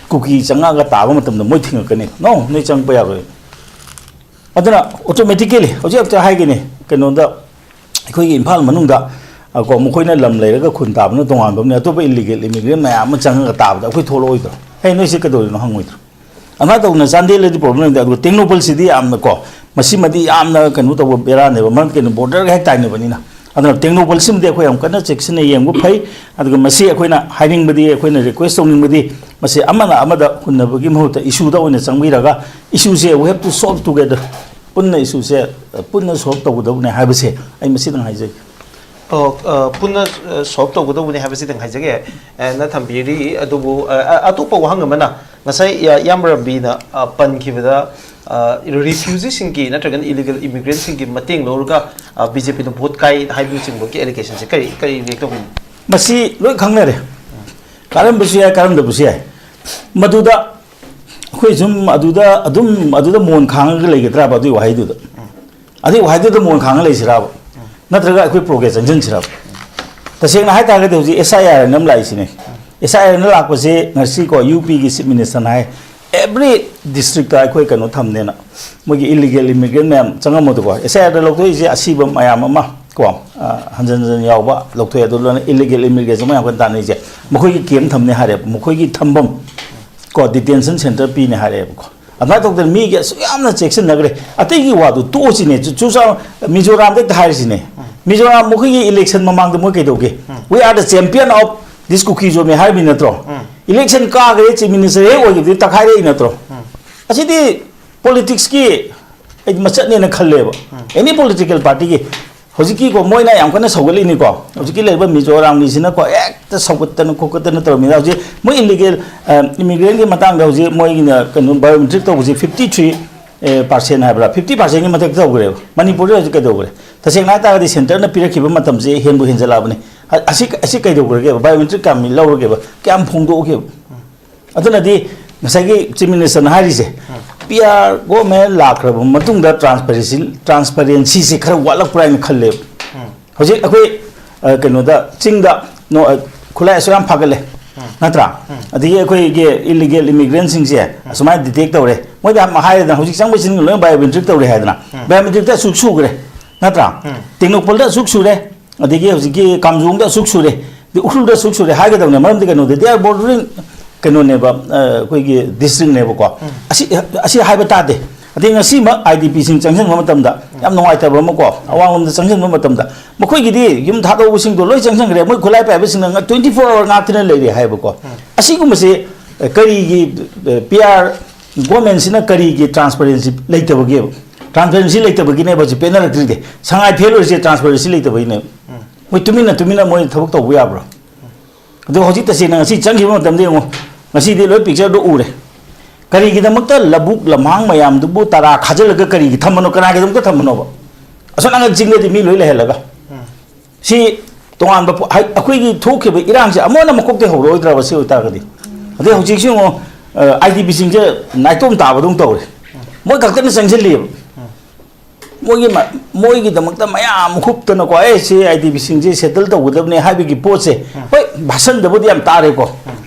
ꯀꯨꯀꯤ ꯆꯪꯉꯛꯑꯒ ꯇꯥꯕ ꯃꯇꯝꯗ ꯃꯣꯏ ꯊꯤꯡꯉꯛꯀꯅꯤ, "No, ꯅꯣꯏ ꯆꯪꯉꯛꯄ ꯌꯥꯔꯣꯏ"꯫ ꯑꯗꯨꯅ automatically ꯍꯧꯖꯤꯛ ꯍꯧꯖꯤꯛ ꯍꯥꯏꯒꯅꯤ, ꯀꯩꯅꯣꯗ, ꯑꯩꯈꯣꯏꯒꯤ ꯏꯝꯐꯥꯜ ꯃꯅꯨꯡꯗ, ꯑ, ꯀꯣ, ꯃꯈꯣꯏꯅ ꯂꯝ ꯂꯩꯔꯒ ꯈꯨꯟ ꯇꯥꯕꯅ ꯇꯣꯉꯥꯟꯕ ꯑꯃꯅꯤ, ꯑꯇꯣꯞꯄ illegal immigrant ꯃꯌꯥꯝ ꯑꯃ ꯆꯪꯉꯒ ꯇꯥꯕꯗ ꯑꯩꯈꯣꯏ ꯊꯣꯛꯂꯛꯑꯣꯏꯗ꯭ꯔꯣ? "ꯍꯦ, ꯅꯣꯏꯁꯦ ꯀꯩꯗꯧꯔꯤꯅꯣ?" ꯍꯪꯉꯣꯏꯗ꯭ꯔꯣ? ꯑꯗꯨꯃꯥꯏꯅ ꯇꯧꯗꯅ ꯆꯥꯟꯗꯦꯜꯗꯗꯤ problem ꯂꯩꯇꯦ꯫ ꯑꯗꯨꯒ ꯇꯦꯡꯅꯧꯄꯜꯁꯤꯗꯤ ꯌꯥꯝꯅ ꯀꯣ, ꯃꯁꯤꯃꯗꯤ ꯌꯥꯝꯅ ꯀꯩꯅꯣ ꯇꯧꯕ ꯕꯦꯔꯥꯅꯦꯕ, ꯃꯔꯝꯗꯤ ꯀꯩꯅꯣ, ꯕꯣꯔꯗꯔꯒ ꯍꯦꯛ ꯇꯥꯏꯅꯕꯅꯤꯅ꯫ ꯑꯗꯨꯅ ꯇꯦꯡꯅꯧꯄꯜꯁꯤꯃꯗꯤ ꯑꯩꯈꯣꯏ ꯌꯥꯝ ꯀꯟꯅ ꯆꯦꯛꯁꯤꯟꯅ ꯌꯦꯡꯕ ꯐꯩ꯫ ꯑꯗꯨꯒ ꯃꯁꯤ ꯑꯩꯈꯣꯏꯅ ꯍꯥꯏꯅꯤꯡꯕꯗꯤ, ꯑꯩꯈꯣꯏꯅ ꯔꯤꯀ꯭ꯋꯦꯁ ꯇꯧꯅꯤꯡꯕꯗꯤ, ꯃꯁꯤ ꯑꯃꯅ ꯑꯃꯗ ꯍꯨꯟꯅꯕꯒꯤ ꯃꯍꯨꯠꯇ ꯏꯁꯨꯗ ꯑꯣꯏꯅ ꯆꯪꯕꯤꯔꯒ, ꯏꯁꯨꯁꯦ we have to solve together, ꯄꯨꯟꯅ ꯏꯁꯨꯁꯦ ꯄꯨꯟꯅ ꯁꯣꯜꯕ ꯇꯧꯒꯗꯕꯅꯦ ꯍꯥꯏꯕꯁꯦ ꯑꯩ ꯃꯁꯤꯗꯪ ꯍꯥꯏꯖꯒꯦ꯫ ꯑꯣ, ꯑ, ꯄꯨꯟꯅ, ꯑ, ꯁꯣꯜꯕ ꯇꯧꯒꯗꯧꯕꯅꯤ ꯍꯥꯏꯕꯁꯤꯗꯪ ꯍꯥꯏꯖꯒꯦ꯫ ꯑ, ꯅ ꯊꯝꯕꯤꯔꯤ꯫ ꯑꯗꯨꯕꯨ, ꯑ, ꯑ, ꯑꯇꯣꯞꯄ ꯋꯥꯍꯪ ꯑꯃꯅ, ꯉꯁꯥꯏ ꯏꯌꯥ-, ꯏꯌꯥꯝꯕ ꯔꯝꯕꯤꯅ, ꯑ, ꯄꯟꯈꯤꯕꯗ, ꯑ, ꯔꯤꯐ꯭ꯌꯨꯖꯤꯁꯤꯡꯒꯤ ꯅꯠꯇ꯭ꯔꯒꯅ ꯏꯂꯤꯒꯦꯜ ꯏꯃꯤꯒ꯭ꯔꯦꯟꯁꯤꯡꯒꯤ ꯃꯇꯦꯡ ꯂꯧꯔꯒ, ꯑ, ꯕꯤ ꯖꯦ ꯄꯤꯅ ꯚꯣꯠ ꯀꯥꯏ ꯍꯥꯏꯕꯅꯆꯤꯡꯕꯒꯤ ꯑꯦꯂꯤꯒꯦꯁꯟꯁꯦ ꯀꯔꯤ, ꯀꯔꯤ ꯔꯤꯌꯦꯛ ꯇꯧꯕꯤꯅꯤ? ꯃꯁꯤ ꯂꯣꯏ ꯈꯪꯅꯔꯦ꯫ ꯀꯥꯔꯝꯕꯁꯨ ꯌꯥꯏ, ꯀꯥꯔꯝꯗꯕꯁꯨ ꯌꯥꯏ꯫ ꯃꯗꯨꯗ ꯑꯩꯈꯣꯏ ꯁꯨꯝ ꯑꯗꯨꯗ ꯑꯗꯨꯝ ꯑꯗꯨꯗ ꯃꯣꯟ ꯈꯥꯡꯉꯒ ꯂꯩꯒꯗ꯭ꯔꯕ ꯑꯗꯨꯒꯤ ꯋꯥꯍꯩꯗꯨꯗ? ꯑꯗꯨꯒꯤ ꯋꯥꯍꯩꯗꯨꯗ ꯃꯣꯟ ꯈꯥꯡꯉ ꯂꯩꯁꯤꯔꯕ? ꯅꯠꯇ꯭ꯔꯒ ꯑꯩꯈꯣꯏ ꯄ꯭ꯔꯣꯒ꯭ꯔꯦꯁ ꯆꯪꯁꯤꯟꯁꯤꯔꯕ? ꯇꯁꯦꯡꯅ ꯍꯥꯏꯇꯥꯔꯒꯗꯤ ꯍꯧꯖꯤꯛ ꯑꯦꯁ ꯑꯥꯏ ꯑꯥꯔ ꯑꯅ ꯑꯃ ꯂꯥꯛꯏꯁꯤꯅꯦ꯫ ꯑꯦꯁ ꯑꯥꯏ ꯑꯥꯔ ꯑꯅ ꯂꯥꯛꯄꯁꯦ ꯉꯁꯤꯀꯣ, ꯌꯨ ꯄꯤꯒꯤ ꯆꯤꯐ ꯃꯤꯅꯤꯁꯇꯔꯅ ꯍꯥꯏ, ꯑꯦꯕ꯭ꯔꯤ ꯗꯤꯁꯇ꯭ꯔꯤꯛꯇ ꯑꯩꯈꯣꯏ ꯀꯩꯅꯣ ꯊꯝꯅꯦꯅ, ꯃꯣꯏꯒꯤ ꯏꯂꯤꯒꯦꯜ ꯏꯃꯤꯒ꯭ꯔꯦꯟ ꯃꯌꯥꯝ ꯆꯪꯉꯝꯕꯗꯣꯀꯣ, ꯑꯦꯁ ꯑꯥꯏ ꯑꯥꯔꯗ ꯂꯧꯊꯣꯛꯏꯁꯦ ꯑꯁꯤꯕ ꯃꯌꯥꯝ ꯑꯃ ꯀꯣ, ꯑ, ꯍꯟꯖꯟ ꯍꯟꯖꯟ ꯌꯥꯎꯕ ꯂꯧꯊꯣꯛꯑꯦ꯫ ꯑꯗꯨ ꯂꯣꯏꯅ ꯏꯂꯤꯒꯦꯜ ꯏꯃꯤꯒ꯭ꯔꯦꯟꯁ ꯃꯌꯥꯝ ꯀꯟꯅ ꯇꯥꯟꯅꯔꯤꯁꯦ, ꯃꯈꯣꯏꯒꯤ ꯀꯦꯝ ꯊꯝꯅꯦ ꯍꯥꯏꯔꯦꯕ, ꯃꯈꯣꯏꯒꯤ ꯊꯝꯐꯝ ꯀꯣ, ꯗꯤꯇꯦꯟꯁꯟ ꯁꯦꯟꯇꯔ ꯄꯤꯅꯦ ꯍꯥꯏꯔꯛꯑꯦꯕꯀꯣ꯫ ꯑꯗꯨꯃꯥꯏꯅ ꯇꯧꯗꯅ ꯃꯤꯒꯤ ꯑꯁꯨꯛ ꯌꯥꯝꯅ ꯆꯦꯛꯁꯤꯟꯅꯈ꯭ꯔꯦ꯫ ꯑꯇꯩꯒꯤ ꯋꯥꯗꯨ ꯇꯣꯛꯑꯁꯤꯅꯦ, ꯆꯨ-, ꯆꯨꯔꯆꯥꯟ-, ꯃꯤꯖꯣꯔꯥꯝꯗ ꯍꯦꯛꯇ ꯍꯥꯏꯔꯤꯁꯤꯅꯦ꯫ ꯃꯤꯖꯣꯔꯥꯝ ꯃꯈꯣꯏꯒꯤ ꯏꯂꯦꯛꯁꯟ ꯃꯃꯥꯡꯗ ꯃꯣꯏ ꯀꯩꯗꯧꯒꯦ? "We are the champion of this ꯀꯨꯀꯤ ꯖꯣꯃꯤ" ꯍꯥꯏꯔꯝꯃꯤ ꯅꯠꯇ꯭ꯔꯣ? ꯏꯂꯦꯛꯁꯟ ꯀꯥꯈ꯭ꯔꯦ, ꯆꯤꯐ ꯃꯤꯅꯤꯁꯇꯔ ꯍꯦꯛ ꯑꯣꯏꯈꯤꯕꯗꯤ ꯇꯛꯈꯥꯏꯔꯛꯏ ꯅꯠꯇ꯭ꯔꯣ? ꯑꯁꯤꯗꯤ ꯄꯣꯂꯤꯇꯤꯛꯁꯀꯤ ꯑꯩꯗꯤ ꯃꯆꯠꯅꯦꯅ ꯈꯜꯂꯦꯕ, ꯑꯦꯅꯤ ꯄꯣꯂꯤꯇꯤꯀꯦꯜ ꯄꯥꯔꯇꯤꯒꯤ꯫ ꯍꯧꯖꯤꯛꯀꯤꯀꯣ, ꯃꯣꯏꯅ ꯌꯥꯝ ꯀꯟꯅ ꯁꯧꯒꯠꯂꯤꯅꯤꯀꯣ, ꯍꯧꯖꯤꯛꯀꯤ ꯂꯩꯔꯤꯕ ꯃꯤꯖꯣꯔꯥꯝꯒꯤꯁꯤꯅꯀꯣ, ꯍꯦꯛꯇ ꯁꯧꯒꯠꯇꯅ ꯈꯣꯠꯀꯠꯇꯅ ꯇꯧꯔꯝꯃꯤꯅ꯫ ꯍꯧꯖꯤꯛ ꯃꯣꯏ ꯏꯂꯤꯒꯦꯜ ꯏꯃꯤꯒ꯭ꯔꯦꯟꯒꯤ ꯃꯇꯥꯡꯗ ꯍꯧꯖꯤꯛ ꯃꯣꯏꯒꯤꯅ ꯀꯩꯅꯣ, ꯕꯥꯏꯑꯣꯃꯦꯇ꯭ꯔꯤꯛ ꯇꯧꯕꯁꯤ ꯐꯤꯐꯇꯤ ꯊ꯭ꯔꯤ ꯄꯥꯔꯁꯦꯟ ꯍꯥꯏꯕ꯭ꯔꯥ, ꯐꯤꯐꯇꯤ ꯄꯥꯔꯁꯦꯟꯒꯤ ꯃꯊꯛꯇ ꯇꯧꯈ꯭ꯔꯦꯕ꯫ ꯃꯅꯤꯄꯨꯔꯗ ꯍꯧꯖꯤꯛ ꯀꯩꯗꯧꯈ꯭ꯔꯦ? ꯇꯁꯦꯡꯅ ꯍꯥꯏꯇꯥꯔꯒꯗꯤ ꯁꯦꯟꯇꯔꯅ ꯄꯤꯔꯛꯈꯤꯕ ꯃꯇꯝꯁꯦ ꯍꯦꯟꯕꯨ ꯍꯦꯟꯖꯜꯂꯛꯑꯕꯅꯤ꯫ ꯑ-, ꯑꯁꯤ, ꯑꯁꯤ ꯀꯩꯗꯧꯈ꯭ꯔꯒꯦꯕ? ꯕꯥꯏꯑꯣꯃꯦꯇ꯭ꯔꯤꯛ ꯀꯌꯥꯝ ꯂꯧꯔꯒꯦꯕ? ꯀꯌꯥꯝ ꯐꯣꯡꯗꯣꯛꯈꯤꯕ? ꯑꯗꯨꯅꯗꯤ ꯉꯁꯥꯏꯒꯤ ꯆꯤꯐ ꯃꯤꯅꯤꯁꯇꯔꯅ ꯍꯥꯏꯔꯤꯁꯦ, ꯄꯤ ꯑꯥꯔ ꯒꯣꯚꯔꯟꯃꯦꯟ ꯂꯥꯛꯈ꯭ꯔꯕ ꯃꯇꯨꯡꯗ ꯇ꯭ꯔꯥꯟꯁꯄꯔꯦꯟꯁꯤ, ꯇ꯭ꯔꯥꯟꯁꯄꯔꯦꯟꯁꯤꯁꯦ ꯈꯔ ꯋꯥꯠꯂꯛꯄ꯭ꯔꯥ ꯍꯥꯏꯅ ꯈꯜꯂꯦꯕ꯫ ꯍꯧꯖꯤꯛ ꯑꯩꯈꯣꯏ, ꯑ, ꯀꯩꯅꯣꯗ, ꯆꯤꯡꯗ ꯅꯣ-, ꯑ, ꯈꯨꯠꯂꯥꯏ ꯑꯁꯨꯛ ꯌꯥꯝ ꯐꯒꯠꯂꯦ, ꯅꯠꯇ꯭ꯔꯥ? ꯑꯗꯒꯤ ꯑꯩꯈꯣꯏꯒꯤ ꯏꯂꯤꯒꯦꯜ ꯏꯃꯤꯒ꯭ꯔꯦꯟꯁꯤꯡꯁꯦ ꯑꯁꯨꯃꯥꯏꯅ ꯗꯤꯇꯦꯛ ꯇꯧꯔꯦ, ꯃꯣꯏꯗ ꯌꯥꯝ ꯍꯥꯏꯔꯦꯗꯅ, ꯍꯧꯖꯤꯛ ꯆꯪꯕꯁꯤꯡ ꯂꯣꯏꯅ ꯕꯥꯏꯑꯣꯃꯦꯇ꯭ꯔꯤꯛ ꯇꯧꯔꯦ ꯍꯥꯏꯗꯅ, ꯕꯥꯏꯑꯣꯃꯦꯇ꯭ꯔꯤꯛꯇ ꯑꯁꯨꯛ ꯁꯨꯈ꯭ꯔꯦ, ꯅꯠꯇ꯭ꯔꯥ? ꯇꯦꯡꯅꯧꯄꯜꯗ ꯑꯁꯨꯛ ꯁꯨꯔꯦ, ꯑꯗꯒꯤ ꯍꯧꯖꯤꯛꯀꯤ ꯀꯥꯝꯖꯣꯡꯗ ꯑꯁꯨꯛ ꯁꯨꯔꯦ, ꯑꯗꯩ ꯎꯈ꯭ꯔꯨꯜꯗ ꯑꯁꯨꯛ ꯁꯨꯔꯦ ꯍꯥꯏꯒꯗꯕꯅꯦ꯫ ꯃꯔꯝꯗꯤ ꯀꯩꯅꯣꯗ, they are bordering ꯀꯩꯅꯣꯅꯦꯕ, ꯑ, ꯑꯩꯈꯣꯏꯒꯤ ꯗꯤꯁꯇ꯭ꯔꯤꯛꯅꯦꯕꯀꯣ꯫ ꯑꯁꯤ, ꯑꯁꯤ ꯍꯥꯏꯕ ꯇꯥꯗꯦ꯫ ꯑꯗꯩ ꯉꯁꯤꯃꯛ ꯑꯥꯏ ꯗꯤ ꯄꯤꯁꯤꯡ ꯆꯪꯁꯤꯟꯕ ꯃꯇꯝꯗ ꯌꯥꯝ ꯅꯨꯡꯉꯥꯏꯇꯕ ꯑꯃꯀꯣ, ꯑꯋꯥꯡꯂꯣꯝꯗ ꯆꯪꯁꯤꯟꯕ ꯃꯇꯝꯗ ꯃꯈꯣꯏꯒꯤꯗꯤ ꯌꯨꯝ ꯊꯥꯗꯣꯛꯄꯁꯤꯡꯗꯣ ꯂꯣꯏ ꯆꯪꯁꯤꯟꯈ꯭ꯔꯦ, ꯃꯣꯏ ꯈꯨꯠꯂꯥꯏ ꯄꯥꯏꯕꯁꯤꯡꯅ ꯇ꯭ꯋꯦꯟꯇꯤ ꯐꯣꯔ ꯑꯋꯥꯔ ꯉꯥꯛꯇꯅ ꯂꯩꯔꯦ ꯍꯥꯏꯕꯀꯣ꯫ ꯑꯁꯤꯒꯨꯝꯕꯁꯦ ꯀꯔꯤꯒꯤ ꯄꯤ ꯑꯥꯔ ꯒꯣꯔꯃꯦꯟꯁꯤꯅ ꯀꯔꯤꯒꯤ ꯇ꯭ꯔꯥꯟꯁꯄꯔꯦꯟꯁꯤ ꯂꯩꯇꯕꯒꯦꯕ? ꯇ꯭ꯔꯥꯟꯁꯄꯔꯦꯟꯁꯤ ꯂꯩꯇꯕꯒꯤꯅꯦꯕ ꯍꯧꯖꯤꯛ ꯄꯦꯟꯅꯔꯛꯇ꯭ꯔꯤꯗꯤ꯫ ꯁꯉꯥꯏ ꯐꯦꯜ ꯑꯣꯏꯔꯤꯁꯦ ꯇ꯭ꯔꯥꯟꯁꯄꯔꯦꯟꯁꯤ ꯂꯩꯇꯕꯒꯤꯅꯦꯕ꯫ ꯃꯣꯏ ꯇꯨꯃꯤꯟꯅ ꯇꯨꯃꯤꯟꯅ ꯃꯣꯏ ꯊꯕꯛ ꯇꯧꯕ ꯌꯥꯕ꯭ꯔꯣ? ꯑꯗꯣ ꯍꯧꯖꯤꯛ ꯇꯁꯦꯡꯅ ꯉꯁꯤ ꯆꯪꯈꯤꯕ ꯃꯇꯝꯗ ꯌꯦꯡꯉꯣ, ꯉꯁꯤꯗꯤ ꯂꯣꯏ ꯄꯤꯛꯆꯔꯗꯣ ꯎꯔꯦ꯫ ꯀꯔꯤꯒꯤꯗꯃꯛꯇ ꯂꯧꯕꯨꯛ ꯂꯝꯍꯥꯡ ꯃꯌꯥꯝꯗꯨꯕꯨ ꯇꯔꯥ ꯈꯥꯖꯤꯜꯂꯒ ꯀꯔꯤꯒꯤ ꯊꯝꯕꯅꯣ? ꯀꯅꯥꯒꯤꯗꯃꯛꯇ ꯊꯝꯕꯅꯣꯕ? ꯑꯁꯣꯝ ꯅꯥꯀꯟ ꯆꯤꯡꯗꯗꯤ ꯃꯤ ꯂꯣꯏ ꯂꯩꯍꯜꯂꯒ꯫ ꯁꯤ ꯇꯣꯉꯥꯟꯕ ꯄꯣ-, ꯍꯥꯏ-, ꯑꯩꯈꯣꯏꯒꯤ ꯊꯣꯛꯈꯤꯕ ꯏꯔꯥꯡꯁꯦ ꯑꯃꯨꯛ ꯍꯟꯅ ꯃꯀꯣꯛꯇꯩ ꯍꯧꯔꯛꯑꯣꯏꯗ꯭ꯔꯕ ꯁꯤ ꯑꯣꯏꯇꯥꯔꯒꯗꯤ? ꯑꯗꯩ ꯍꯧꯖꯤꯛꯁꯨ ꯌꯦꯡꯉꯣ, ꯑꯥꯏ ꯗꯤ ꯄꯤꯁꯤꯡꯁꯦ ꯅꯥꯏꯇꯣꯝ ꯇꯥꯕꯗꯧꯅ ꯇꯧꯔꯦ꯫ ꯃꯣꯏ ꯈꯛꯇꯅ ꯆꯪꯁꯤꯜꯂꯤꯑꯕ꯫ ꯃꯣꯏꯒꯤ ꯃ-, ꯃꯣꯏꯒꯤꯗꯃꯛꯇ ꯃꯌꯥꯝ ꯍꯨꯞꯇꯅꯀꯣ, "ꯑꯦ, ꯁꯤ ꯑꯥꯏ ꯗꯤ ꯄꯤꯁꯤꯡꯁꯦ ꯁꯦꯇꯜ ꯇꯧꯒꯗꯕꯅꯦ" ꯍꯥꯏꯕꯒꯤ ꯄꯣꯠꯁꯦ, ꯍꯣꯏ, ꯚꯥꯁꯟꯗꯕꯨꯗꯤ ꯌꯥꯝ ꯇꯥꯔꯦꯀꯣ,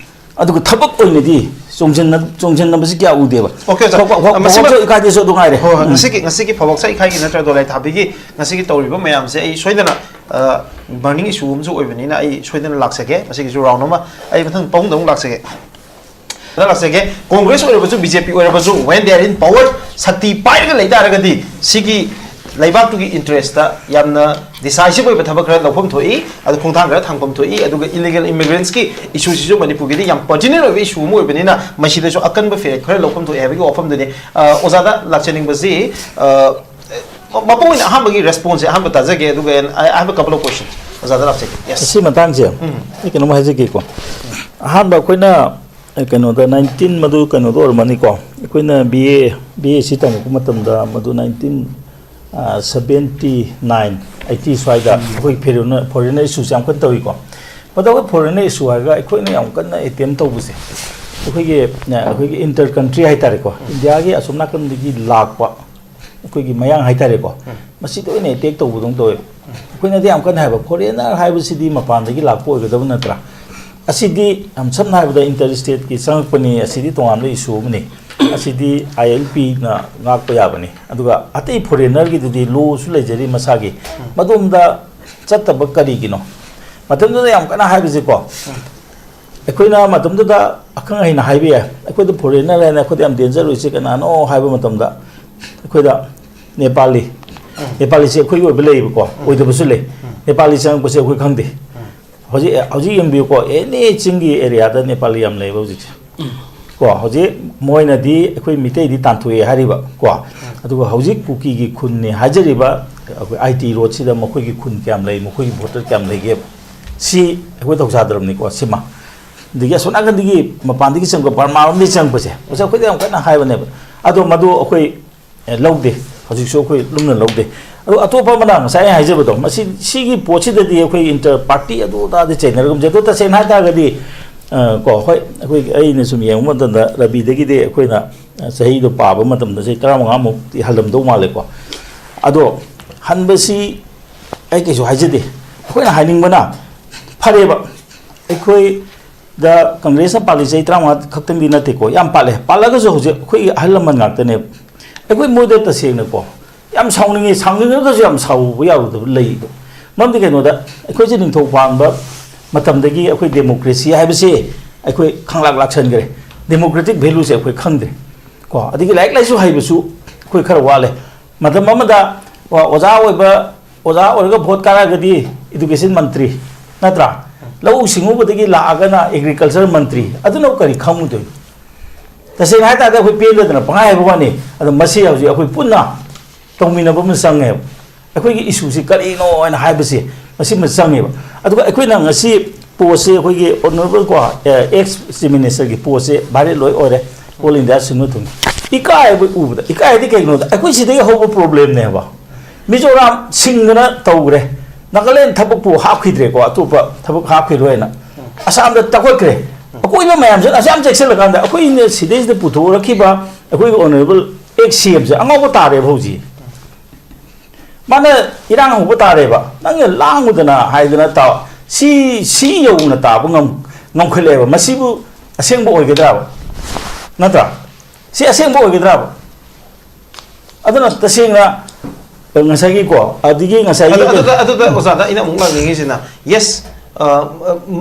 ꯑꯗꯨꯒ ꯊꯕꯛ ꯑꯣꯏꯅꯗꯤ ꯆꯣꯡꯁꯤꯟꯅ-, ꯆꯣꯡꯁꯤꯟꯅꯕꯁꯤ ꯀꯌꯥ ꯎꯗꯦꯕ꯫ ꯑꯣꯀꯦ, ꯑꯣꯖꯥ꯫ ꯐ-, ꯐ-, ꯐ-, ꯑ, ꯃꯁꯤꯃ ꯐꯥꯎꯕꯁꯨ ꯏꯀꯥꯏꯗꯦꯁꯨ ꯑꯗꯨ ꯉꯥꯏꯔꯦ꯫ ꯍꯣꯏ, ꯍꯣꯏ, ꯎꯝ꯫ ꯉꯁꯤꯒꯤ, ꯉꯁꯤꯒꯤ ꯐꯕꯣꯛꯆ ꯏꯀꯥꯏꯒꯤ ꯅꯠꯇ꯭ꯔ ꯗꯣꯂꯥꯏ ꯊꯥꯕꯤꯒꯤ ꯉꯁꯤꯒꯤ ꯇꯧꯔꯤꯕ ꯃꯌꯥꯝꯁꯦ ꯑꯩ ꯁꯣꯏꯗꯅ, ꯑ, burning issue ꯑꯃꯁꯨ ꯑꯣꯏꯕꯅꯤꯅ ꯑꯩ ꯁꯣꯏꯗꯅ ꯂꯥꯛꯆꯒꯦ꯫ ꯃꯁꯤꯒꯤꯁꯨ round ꯑꯃ ꯑꯩ ꯃꯊꯪ ꯄꯥꯎꯗ ꯑꯃꯨꯛ ꯂꯥꯛꯆꯒꯦ꯫ ꯂꯥꯛꯆꯒꯦ꯫ ꯀꯣꯡꯒ꯭ꯔꯦꯁ ꯑꯣꯏꯔꯕꯁꯨ, ꯕꯤ ꯖꯦ ꯄꯤ ꯑꯣꯏꯔꯕꯁꯨ, when they are in power, ꯁꯛꯇꯤ ꯄꯥꯏꯔꯒ ꯂꯩ ꯇꯥꯔꯒꯗꯤ ꯁꯤꯒꯤ ꯂꯩꯕꯥꯛꯇꯨꯒꯤ interest ꯇ ꯌꯥꯝꯅ decisive ꯑꯣꯏꯕ ꯊꯕꯛ ꯈꯔ ꯂꯧꯐꯝ ꯊꯣꯛꯏ, ꯑꯗꯨ ꯈꯣꯡꯊꯥꯡ ꯈꯔ ꯊꯥꯡꯐꯝ ꯊꯣꯛꯏ꯫ ꯑꯗꯨꯒ illegal immigrants ꯀꯤ issue ꯁꯤꯁꯨ ꯃꯅꯤꯄꯨꯔꯒꯤꯗꯤ ꯌꯥꯝ pertinent ꯑꯣꯏꯕ issue ꯑꯃ ꯑꯣꯏꯕꯅꯤꯅ ꯃꯁꯤꯗꯁꯨ ꯑꯀꯟꯕ ꯐꯤꯔꯦꯞ ꯈꯔ ꯂꯧꯐꯝ ꯊꯣꯛꯏ ꯍꯥꯏꯕꯒꯤ ꯋꯥꯐꯝꯗꯨꯅꯤ꯫ ꯑ, ꯑꯣꯖꯥꯗ ꯂꯥꯛꯆꯅꯤꯡꯕꯁꯤ, ꯑ, ꯃꯄꯨꯡ ꯑꯣꯏꯅ ꯑꯍꯥꯟꯕꯒꯤ response ꯁꯦ ꯑꯍꯥꯟꯕ ꯇꯥꯖꯒꯦ, ꯑꯗꯨꯒ I, I have a couple of questions. ꯑꯣꯖꯥꯗ ꯂꯥꯛꯆꯒꯦ꯫ Yes. ꯁꯤ ꯃꯇꯥꯡꯁꯦ ꯎꯝ꯫ ꯑꯩ ꯀꯩꯅꯣꯝ ꯍꯥꯏꯖꯒꯦꯀꯣ꯫ ꯑꯍꯥꯟꯕ ꯑꯩꯈꯣꯏꯅ ꯑꯦ, ꯀꯩꯅꯣꯗ nineteen ꯃꯗꯨ ꯀꯩꯅꯣꯗ ꯑꯣꯏꯔꯝꯃꯅꯤꯀꯣ꯫ ꯑꯩꯈꯣꯏꯅ ꯕꯤ ꯑꯦ, ꯕꯤ ꯑꯦ ꯁꯤ ꯇꯝꯃꯛꯄ ꯃꯇꯝꯗ ꯃꯗꯨ nineteen, ꯑ, seventy nine, eighty ꯁ꯭ꯋꯥꯏꯗ ꯎꯝ꯫ ꯑꯩꯈꯣꯏ ꯐꯦꯔꯨꯅ-, foreigner issue ꯁꯦ ꯌꯥꯝ ꯀꯟꯅ ꯇꯧꯏꯀꯣ꯫ ꯃꯗꯨ ꯑꯩꯈꯣꯏ foreigner issue ꯍꯥꯏꯔꯒ ꯑꯩꯈꯣꯏꯅ ꯌꯥꯝ ꯀꯟꯅ attempt ꯇꯧꯕꯁꯦ, ꯑꯩꯈꯣꯏꯒꯤ, ꯑ, ꯑꯩꯈꯣꯏꯒꯤ inter country ꯍꯥꯏꯇꯥꯔꯦꯀꯣ, ꯎꯝ꯫ ꯏꯟꯗꯤꯌꯥꯒꯤ ꯑꯁꯣꯝ ꯅꯥꯀꯟꯗꯒꯤ ꯂꯥꯛꯄ ꯑꯩꯈꯣꯏꯒꯤ ꯃꯌꯥꯡ ꯍꯥꯏꯇꯥꯔꯦꯀꯣ, ꯎꯝ꯫ ꯃꯁꯤꯗ ꯑꯣꯏꯅ attack ꯇꯧꯕꯗꯧꯅ ꯇꯧꯋꯦꯕ꯫ ꯎꯝ꯫ ꯑꯩꯈꯣꯏꯅꯗꯤ ꯌꯥꯝ ꯀꯟꯅ ꯍꯥꯏꯕ, foreigner ꯍꯥꯏꯕꯁꯤꯗꯤ ꯃꯄꯥꯟꯗꯒꯤ ꯂꯥꯛꯄ ꯑꯣꯏꯒꯗꯕ ꯅꯠꯇ꯭ꯔꯥ? ꯑꯁꯤꯗꯤ ꯌꯥꯝ ꯁꯝꯅ ꯍꯥꯏꯔꯕꯗ inter state ꯀꯤ ꯆꯪꯉꯛꯄꯅꯤ, ꯑꯁꯤꯗꯤ ꯇꯣꯉꯥꯟꯕ issue ꯑꯃꯅꯤ꯫ ꯑꯁꯤꯗꯤ I L P ꯅ ꯉꯥꯛꯄ ꯌꯥꯕꯅꯤ꯫ ꯑꯗꯨꯒ ꯑꯇꯩ foreigner ꯒꯤꯗꯨꯗꯤ law ꯁꯨ ꯂꯩꯖꯔꯤ ꯃꯁꯥꯒꯤ, ꯎꯝ꯫ ꯃꯗꯣꯝꯗ ꯆꯠꯇꯕ ꯀꯔꯤꯒꯤꯅꯣ? ꯃꯇꯝꯗꯨꯗ ꯌꯥꯝ ꯀꯟꯅ ꯍꯥꯏꯕꯁꯦꯀꯣ, ꯎꯝ꯫ ꯑꯩꯈꯣꯏꯅ ꯃꯇꯝꯗꯨꯗ ꯑꯈꯪ ꯑꯍꯩꯅ ꯍꯥꯏꯕ ꯌꯥꯏ, ꯑꯩꯈꯣꯏꯗ foreigner ꯍꯥꯏꯅ ꯑꯩꯈꯣꯏꯗ ꯌꯥꯝ danger ꯑꯣꯏꯁꯦ ꯀꯅꯥꯅꯣ ꯍꯥꯏꯕ ꯃꯇꯝꯗ, ꯑꯩꯈꯣꯏꯗ ꯅꯦꯄꯥꯂꯤ, ꯅꯦꯄꯥꯂꯤꯁꯦ ꯑꯩꯈꯣꯏꯒꯤ ꯑꯣꯏꯕ ꯂꯩꯌꯦꯕꯀꯣ, ꯑꯣꯏꯗꯕꯁꯨ ꯂꯩ꯫ ꯅꯦꯄꯥꯂꯤ ꯆꯪꯉꯛꯄꯁꯦ ꯑꯩꯈꯣꯏ ꯈꯪꯗꯦ꯫ ꯍꯧꯖꯤꯛ, ꯍꯧꯖꯤꯛ ꯌꯦꯡꯕꯤꯌꯨꯀꯣ, ꯑꯦꯅꯤ ꯆꯤꯡꯒꯤ ꯑꯦꯔꯤꯌꯥꯗ ꯅꯦꯄꯥꯂꯤ ꯌꯥꯝ ꯂꯩꯌꯦꯕ ꯍꯧꯖꯤꯛꯁꯦ꯫ ꯀꯣ, ꯍꯧꯖꯤꯛ ꯃꯣꯏꯅꯗꯤ ꯑꯩꯈꯣꯏ ꯃꯤꯇꯩꯗꯤ ꯇꯥꯟꯊꯣꯛꯑꯦ ꯍꯥꯏꯔꯤꯕ ꯀꯣ, ꯑꯗꯨꯒ ꯍꯧꯖꯤꯛ ꯀꯨꯀꯤꯒꯤ ꯈꯨꯟꯅꯦ ꯍꯥꯏꯖꯔꯤꯕ ꯑꯩꯈꯣꯏ ꯑꯥꯏ ꯇꯤ ꯔꯣꯗꯁꯤꯗ ꯃꯈꯣꯏꯒꯤ ꯈꯨꯟ ꯀꯌꯥꯝ ꯂꯩ, ꯃꯈꯣꯏꯒꯤ ꯚꯣꯇꯔ ꯀꯌꯥꯝ ꯂꯩꯒꯦꯕ, ꯁꯤ ꯑꯩꯈꯣꯏ ꯊꯧꯁꯥꯗ꯭ꯔꯕꯅꯤꯀꯣ꯫ ꯁꯤꯃ, ꯑꯗꯒꯤ ꯑꯁꯣꯝ ꯅꯥꯀꯟꯗꯒꯤ ꯃꯄꯥꯟꯗꯒꯤ ꯆꯪꯕ ꯕꯔꯃꯥꯔꯣꯝꯗꯒꯤ ꯆꯪꯕꯁꯦ, ꯃꯁꯤ ꯑꯩꯈꯣꯏꯗ ꯌꯥꯝ ꯀꯟꯅ ꯍꯥꯏꯕꯅꯦꯕ꯫ ꯑꯗꯣ ꯃꯗꯨ ꯑꯩꯈꯣꯏ ꯑꯦ, ꯂꯧꯗꯦ꯫ ꯍꯧꯖꯤꯛꯁꯨ ꯑꯩꯈꯣꯏ ꯂꯨꯝꯅ ꯂꯧꯗꯦ꯫ ꯑꯗꯣ ꯑꯇꯣꯞꯄ ꯑꯃꯅ ꯉꯁꯥꯏ ꯑꯩꯅ ꯍꯥꯏꯖꯕꯗꯣ, ꯃꯁꯤ, ꯁꯤꯒꯤ ꯄꯣꯠꯁꯤꯗꯗꯤ ꯑꯩꯈꯣꯏ ꯏꯟꯇꯔ ꯄꯥꯔꯇꯤ ꯑꯗꯨ ꯑꯗꯥꯗꯤ ꯆꯩꯅꯔꯒꯨꯝꯁꯦ꯫ ꯑꯗꯣ ꯇꯁꯦꯡꯅ ꯍꯥꯏ ꯇꯥꯔꯒꯗꯤ, ꯑ, ꯀꯣ, ꯍꯣꯏ, ꯑꯩꯈꯣꯏ, ꯑꯩꯅ ꯁꯨꯝ ꯌꯦꯡꯕ ꯃꯇꯝꯗ ꯔꯕꯤꯗꯒꯤꯗꯤ ꯑꯩꯈꯣꯏꯅ, ꯑ, ꯆꯍꯤꯗꯣ ꯄꯥꯕ ꯃꯇꯝꯗ ꯆꯍꯤ ꯇꯔꯥꯃꯉꯥꯃꯨꯛꯇꯤ ꯍꯜꯂꯝꯗꯧ ꯃꯥꯜꯂꯦꯀꯣ꯫ ꯑꯗꯣ ꯍꯟꯕꯁꯤ ꯑꯩ ꯀꯩꯁꯨ ꯍꯥꯏꯖꯗꯦ꯫ ꯑꯩꯈꯣꯏꯅ ꯍꯥꯏꯅꯤꯡꯕꯅ, ꯐꯔꯦꯕ, ꯑꯩꯈꯣꯏꯗ ꯀꯪꯒ꯭ꯔꯦꯁꯅ ꯄꯥꯜꯂꯤ ꯆꯍꯤ ꯇꯔꯥꯃꯉꯥ ꯈꯛꯇꯪꯗꯤ ꯅꯠꯇꯦꯀꯣ, ꯌꯥꯝ ꯄꯥꯜꯂꯦ꯫ ꯄꯥꯜꯂꯒꯁꯨ ꯍꯧꯖꯤꯛ ꯑꯩꯈꯣꯏꯒꯤ ꯑꯍꯜ ꯂꯃꯟ ꯉꯥꯛꯇꯅꯦꯕ꯫ ꯑꯩꯈꯣꯏ ꯃꯣꯏꯗ ꯇꯁꯦꯡꯅꯀꯣ ꯌꯥꯝ ꯁꯥꯎꯅꯤꯡꯉꯤ, ꯁꯥꯎꯅꯤꯡꯉꯒꯁꯨ ꯌꯥꯝ ꯁꯥꯎꯕ ꯌꯥꯔꯨꯗꯕ ꯂꯩꯗꯣ꯫ ꯃꯔꯝꯗꯤ ꯀꯩꯅꯣꯗ, ꯑꯩꯈꯣꯏꯁꯦ ꯅꯤꯡꯊꯧ ꯄꯥꯟꯕ ꯃꯇꯝꯗꯒꯤ ꯑꯩꯈꯣꯏ ꯗꯦꯃꯣꯀ꯭ꯔꯦꯁꯤ ꯍꯥꯏꯕꯁꯤ ꯑꯩꯈꯣꯏ ꯈꯪꯂꯥꯛ ꯂꯥꯛꯁꯟꯈ꯭ꯔꯦ꯫ ꯗꯦꯃꯣꯀ꯭ꯔꯦꯇꯤꯛ ꯚꯦꯂꯨꯁꯦ ꯑꯩꯈꯣꯏ ꯈꯪꯗ꯭ꯔꯦ ꯀꯣ꯫ ꯑꯗꯒꯤ ꯂꯥꯏꯔꯤꯛ ꯂꯥꯏꯁꯨ ꯍꯩꯕꯁꯨ ꯑꯩꯈꯣꯏ ꯈꯔ ꯋꯥꯠꯂꯦ꯫ ꯃꯇꯝ ꯑꯃꯗ ꯑꯣꯖꯥ ꯑꯣꯏꯕ, ꯑꯣꯖꯥ ꯑꯣꯏꯔꯒ ꯚꯣꯠ ꯀꯥꯔꯛꯑꯒꯗꯤ ꯏꯗꯨꯀꯦꯁꯟ ꯃꯟꯇ꯭ꯔꯤ, ꯅꯠꯇ꯭ꯔꯥ? ꯂꯧꯎ ꯁꯤꯡꯎꯕꯗꯒꯤ ꯂꯥꯛꯑꯒꯅ ꯑꯦꯒ꯭ꯔꯤꯀꯜꯆꯔ ꯃꯟꯇ꯭ꯔꯤ, ꯑꯗꯨꯅ ꯀꯔꯤ ꯈꯪꯉꯨꯗꯣꯏꯅꯣ? ꯇꯁꯦꯡꯅ ꯍꯥꯏ ꯇꯥꯔꯗꯤ ꯑꯩꯈꯣꯏ ꯄꯦꯟꯗꯗꯅ ꯄꯪꯍꯥꯏ ꯍꯥꯏꯕ ꯋꯥꯅꯤ꯫ ꯑꯗꯣ ꯃꯁꯤ ꯍꯧꯖꯤꯛ ꯑꯩꯈꯣꯏ ꯄꯨꯟꯅ ꯇꯧꯃꯤꯟꯅꯕ ꯑꯃ ꯆꯪꯉꯦꯕ꯫ ꯑꯩꯈꯣꯏꯒꯤ ꯏꯁꯨꯁꯤ ꯀꯔꯤꯅꯣ ꯍꯥꯏꯅ ꯍꯥꯏꯕꯁꯤ ꯃꯁꯤꯃ ꯆꯪꯉꯦꯕ꯫ ꯑꯗꯨꯒ ꯑꯩꯈꯣꯏꯅ ꯉꯁꯤ ꯄꯣꯠꯁꯦ ꯑꯩꯈꯣꯏꯒꯤ ꯑꯣꯅꯔꯦꯕꯜ ꯀꯣ, ꯑꯦꯛꯁ ꯆꯤꯐ ꯃꯤꯅꯤꯁꯇꯔꯒꯤ ꯄꯣꯠꯁꯦ ꯚꯥꯏꯔꯦꯜ ꯂꯣꯏ ꯑꯣꯏꯔꯦ꯫ ꯑꯣꯜ ꯏꯟꯗꯤꯌꯥ ꯁꯤꯟꯕ ꯊꯨꯡꯅ ꯏꯀꯥꯏꯕ ꯎꯕꯗ, ꯏꯀꯥꯏ ꯍꯥꯏꯗꯤ ꯀꯩꯒꯤꯅꯣꯗ, ꯑꯩꯈꯣꯏ ꯁꯤꯗꯒꯤ ꯍꯧꯕ ꯄ꯭ꯔꯣꯕ꯭ꯂꯦꯝꯅꯦꯕ꯫ ꯃꯤꯖꯣꯔꯥꯝ ꯁꯤꯡꯗꯅ ꯇꯧꯈ꯭ꯔꯦ, ꯅꯥꯒꯥꯂꯦꯟ ꯊꯕꯛꯄꯨ ꯍꯥꯞꯈꯤꯗ꯭ꯔꯦꯀꯣ, ꯑꯇꯣꯞꯄ ꯊꯕꯛ ꯍꯥꯞꯈꯤꯔꯣꯏꯅ ꯑꯁꯥꯝꯗ ꯇꯛꯈꯠꯈ꯭ꯔꯦ꯫ ꯑꯀꯣꯏꯕ ꯃꯌꯥꯝꯁꯤꯅ ꯑꯁꯥꯝ ꯆꯦꯛꯁꯤꯜꯂꯀꯥꯟꯗ ꯑꯩꯈꯣꯏꯅ ꯁꯤꯗꯩꯁꯤꯗ ꯄꯨꯊꯣꯔꯛꯈꯤꯕ ꯑꯩꯈꯣꯏꯒꯤ ꯑꯣꯅꯔꯦꯕꯜ ꯑꯦꯛꯁ ꯁꯤ ꯑꯦꯝꯁꯦ ꯑꯉꯥꯎꯕ ꯇꯥꯔꯦꯕ ꯍꯧꯖꯤꯛ꯫ ꯃꯥꯅ ꯏꯔꯥꯡ ꯍꯧꯕ ꯇꯥꯔꯦꯕ, ꯅꯪꯅ ꯂꯥꯡꯉꯨꯗꯅ ꯍꯥꯏꯗꯅ ꯇꯥꯎ꯫ ꯁꯤ, ꯁꯤ ꯌꯧꯅ ꯇꯥꯕ ꯉꯝ-, ꯉꯝꯈꯠꯂꯛꯑꯦꯕ꯫ ꯃꯁꯤꯕꯨ ꯑꯁꯦꯡꯕ ꯑꯣꯏꯒꯗ꯭ꯔꯥꯕ? ꯅꯠꯇ꯭ꯔꯥ? ꯁꯤ ꯑꯁꯦꯡꯕ ꯑꯣꯏꯒꯗ꯭ꯔꯥꯕ? ꯑꯗꯨꯅ ꯇꯁꯦꯡꯅ ꯉꯁꯥꯏꯒꯤꯀꯣ, ꯑꯗꯒꯤ ꯉꯁꯥꯏꯒꯤ ꯑꯗꯨ-, ꯑꯗꯨꯗ, ꯑꯗꯨꯗ ꯑꯣꯖꯥꯗ ꯑꯩꯅ ꯑꯃꯨꯛ ꯂꯥꯛꯅꯤꯡꯉꯤꯁꯤꯅ, ꯌꯦꯁ, ꯑ,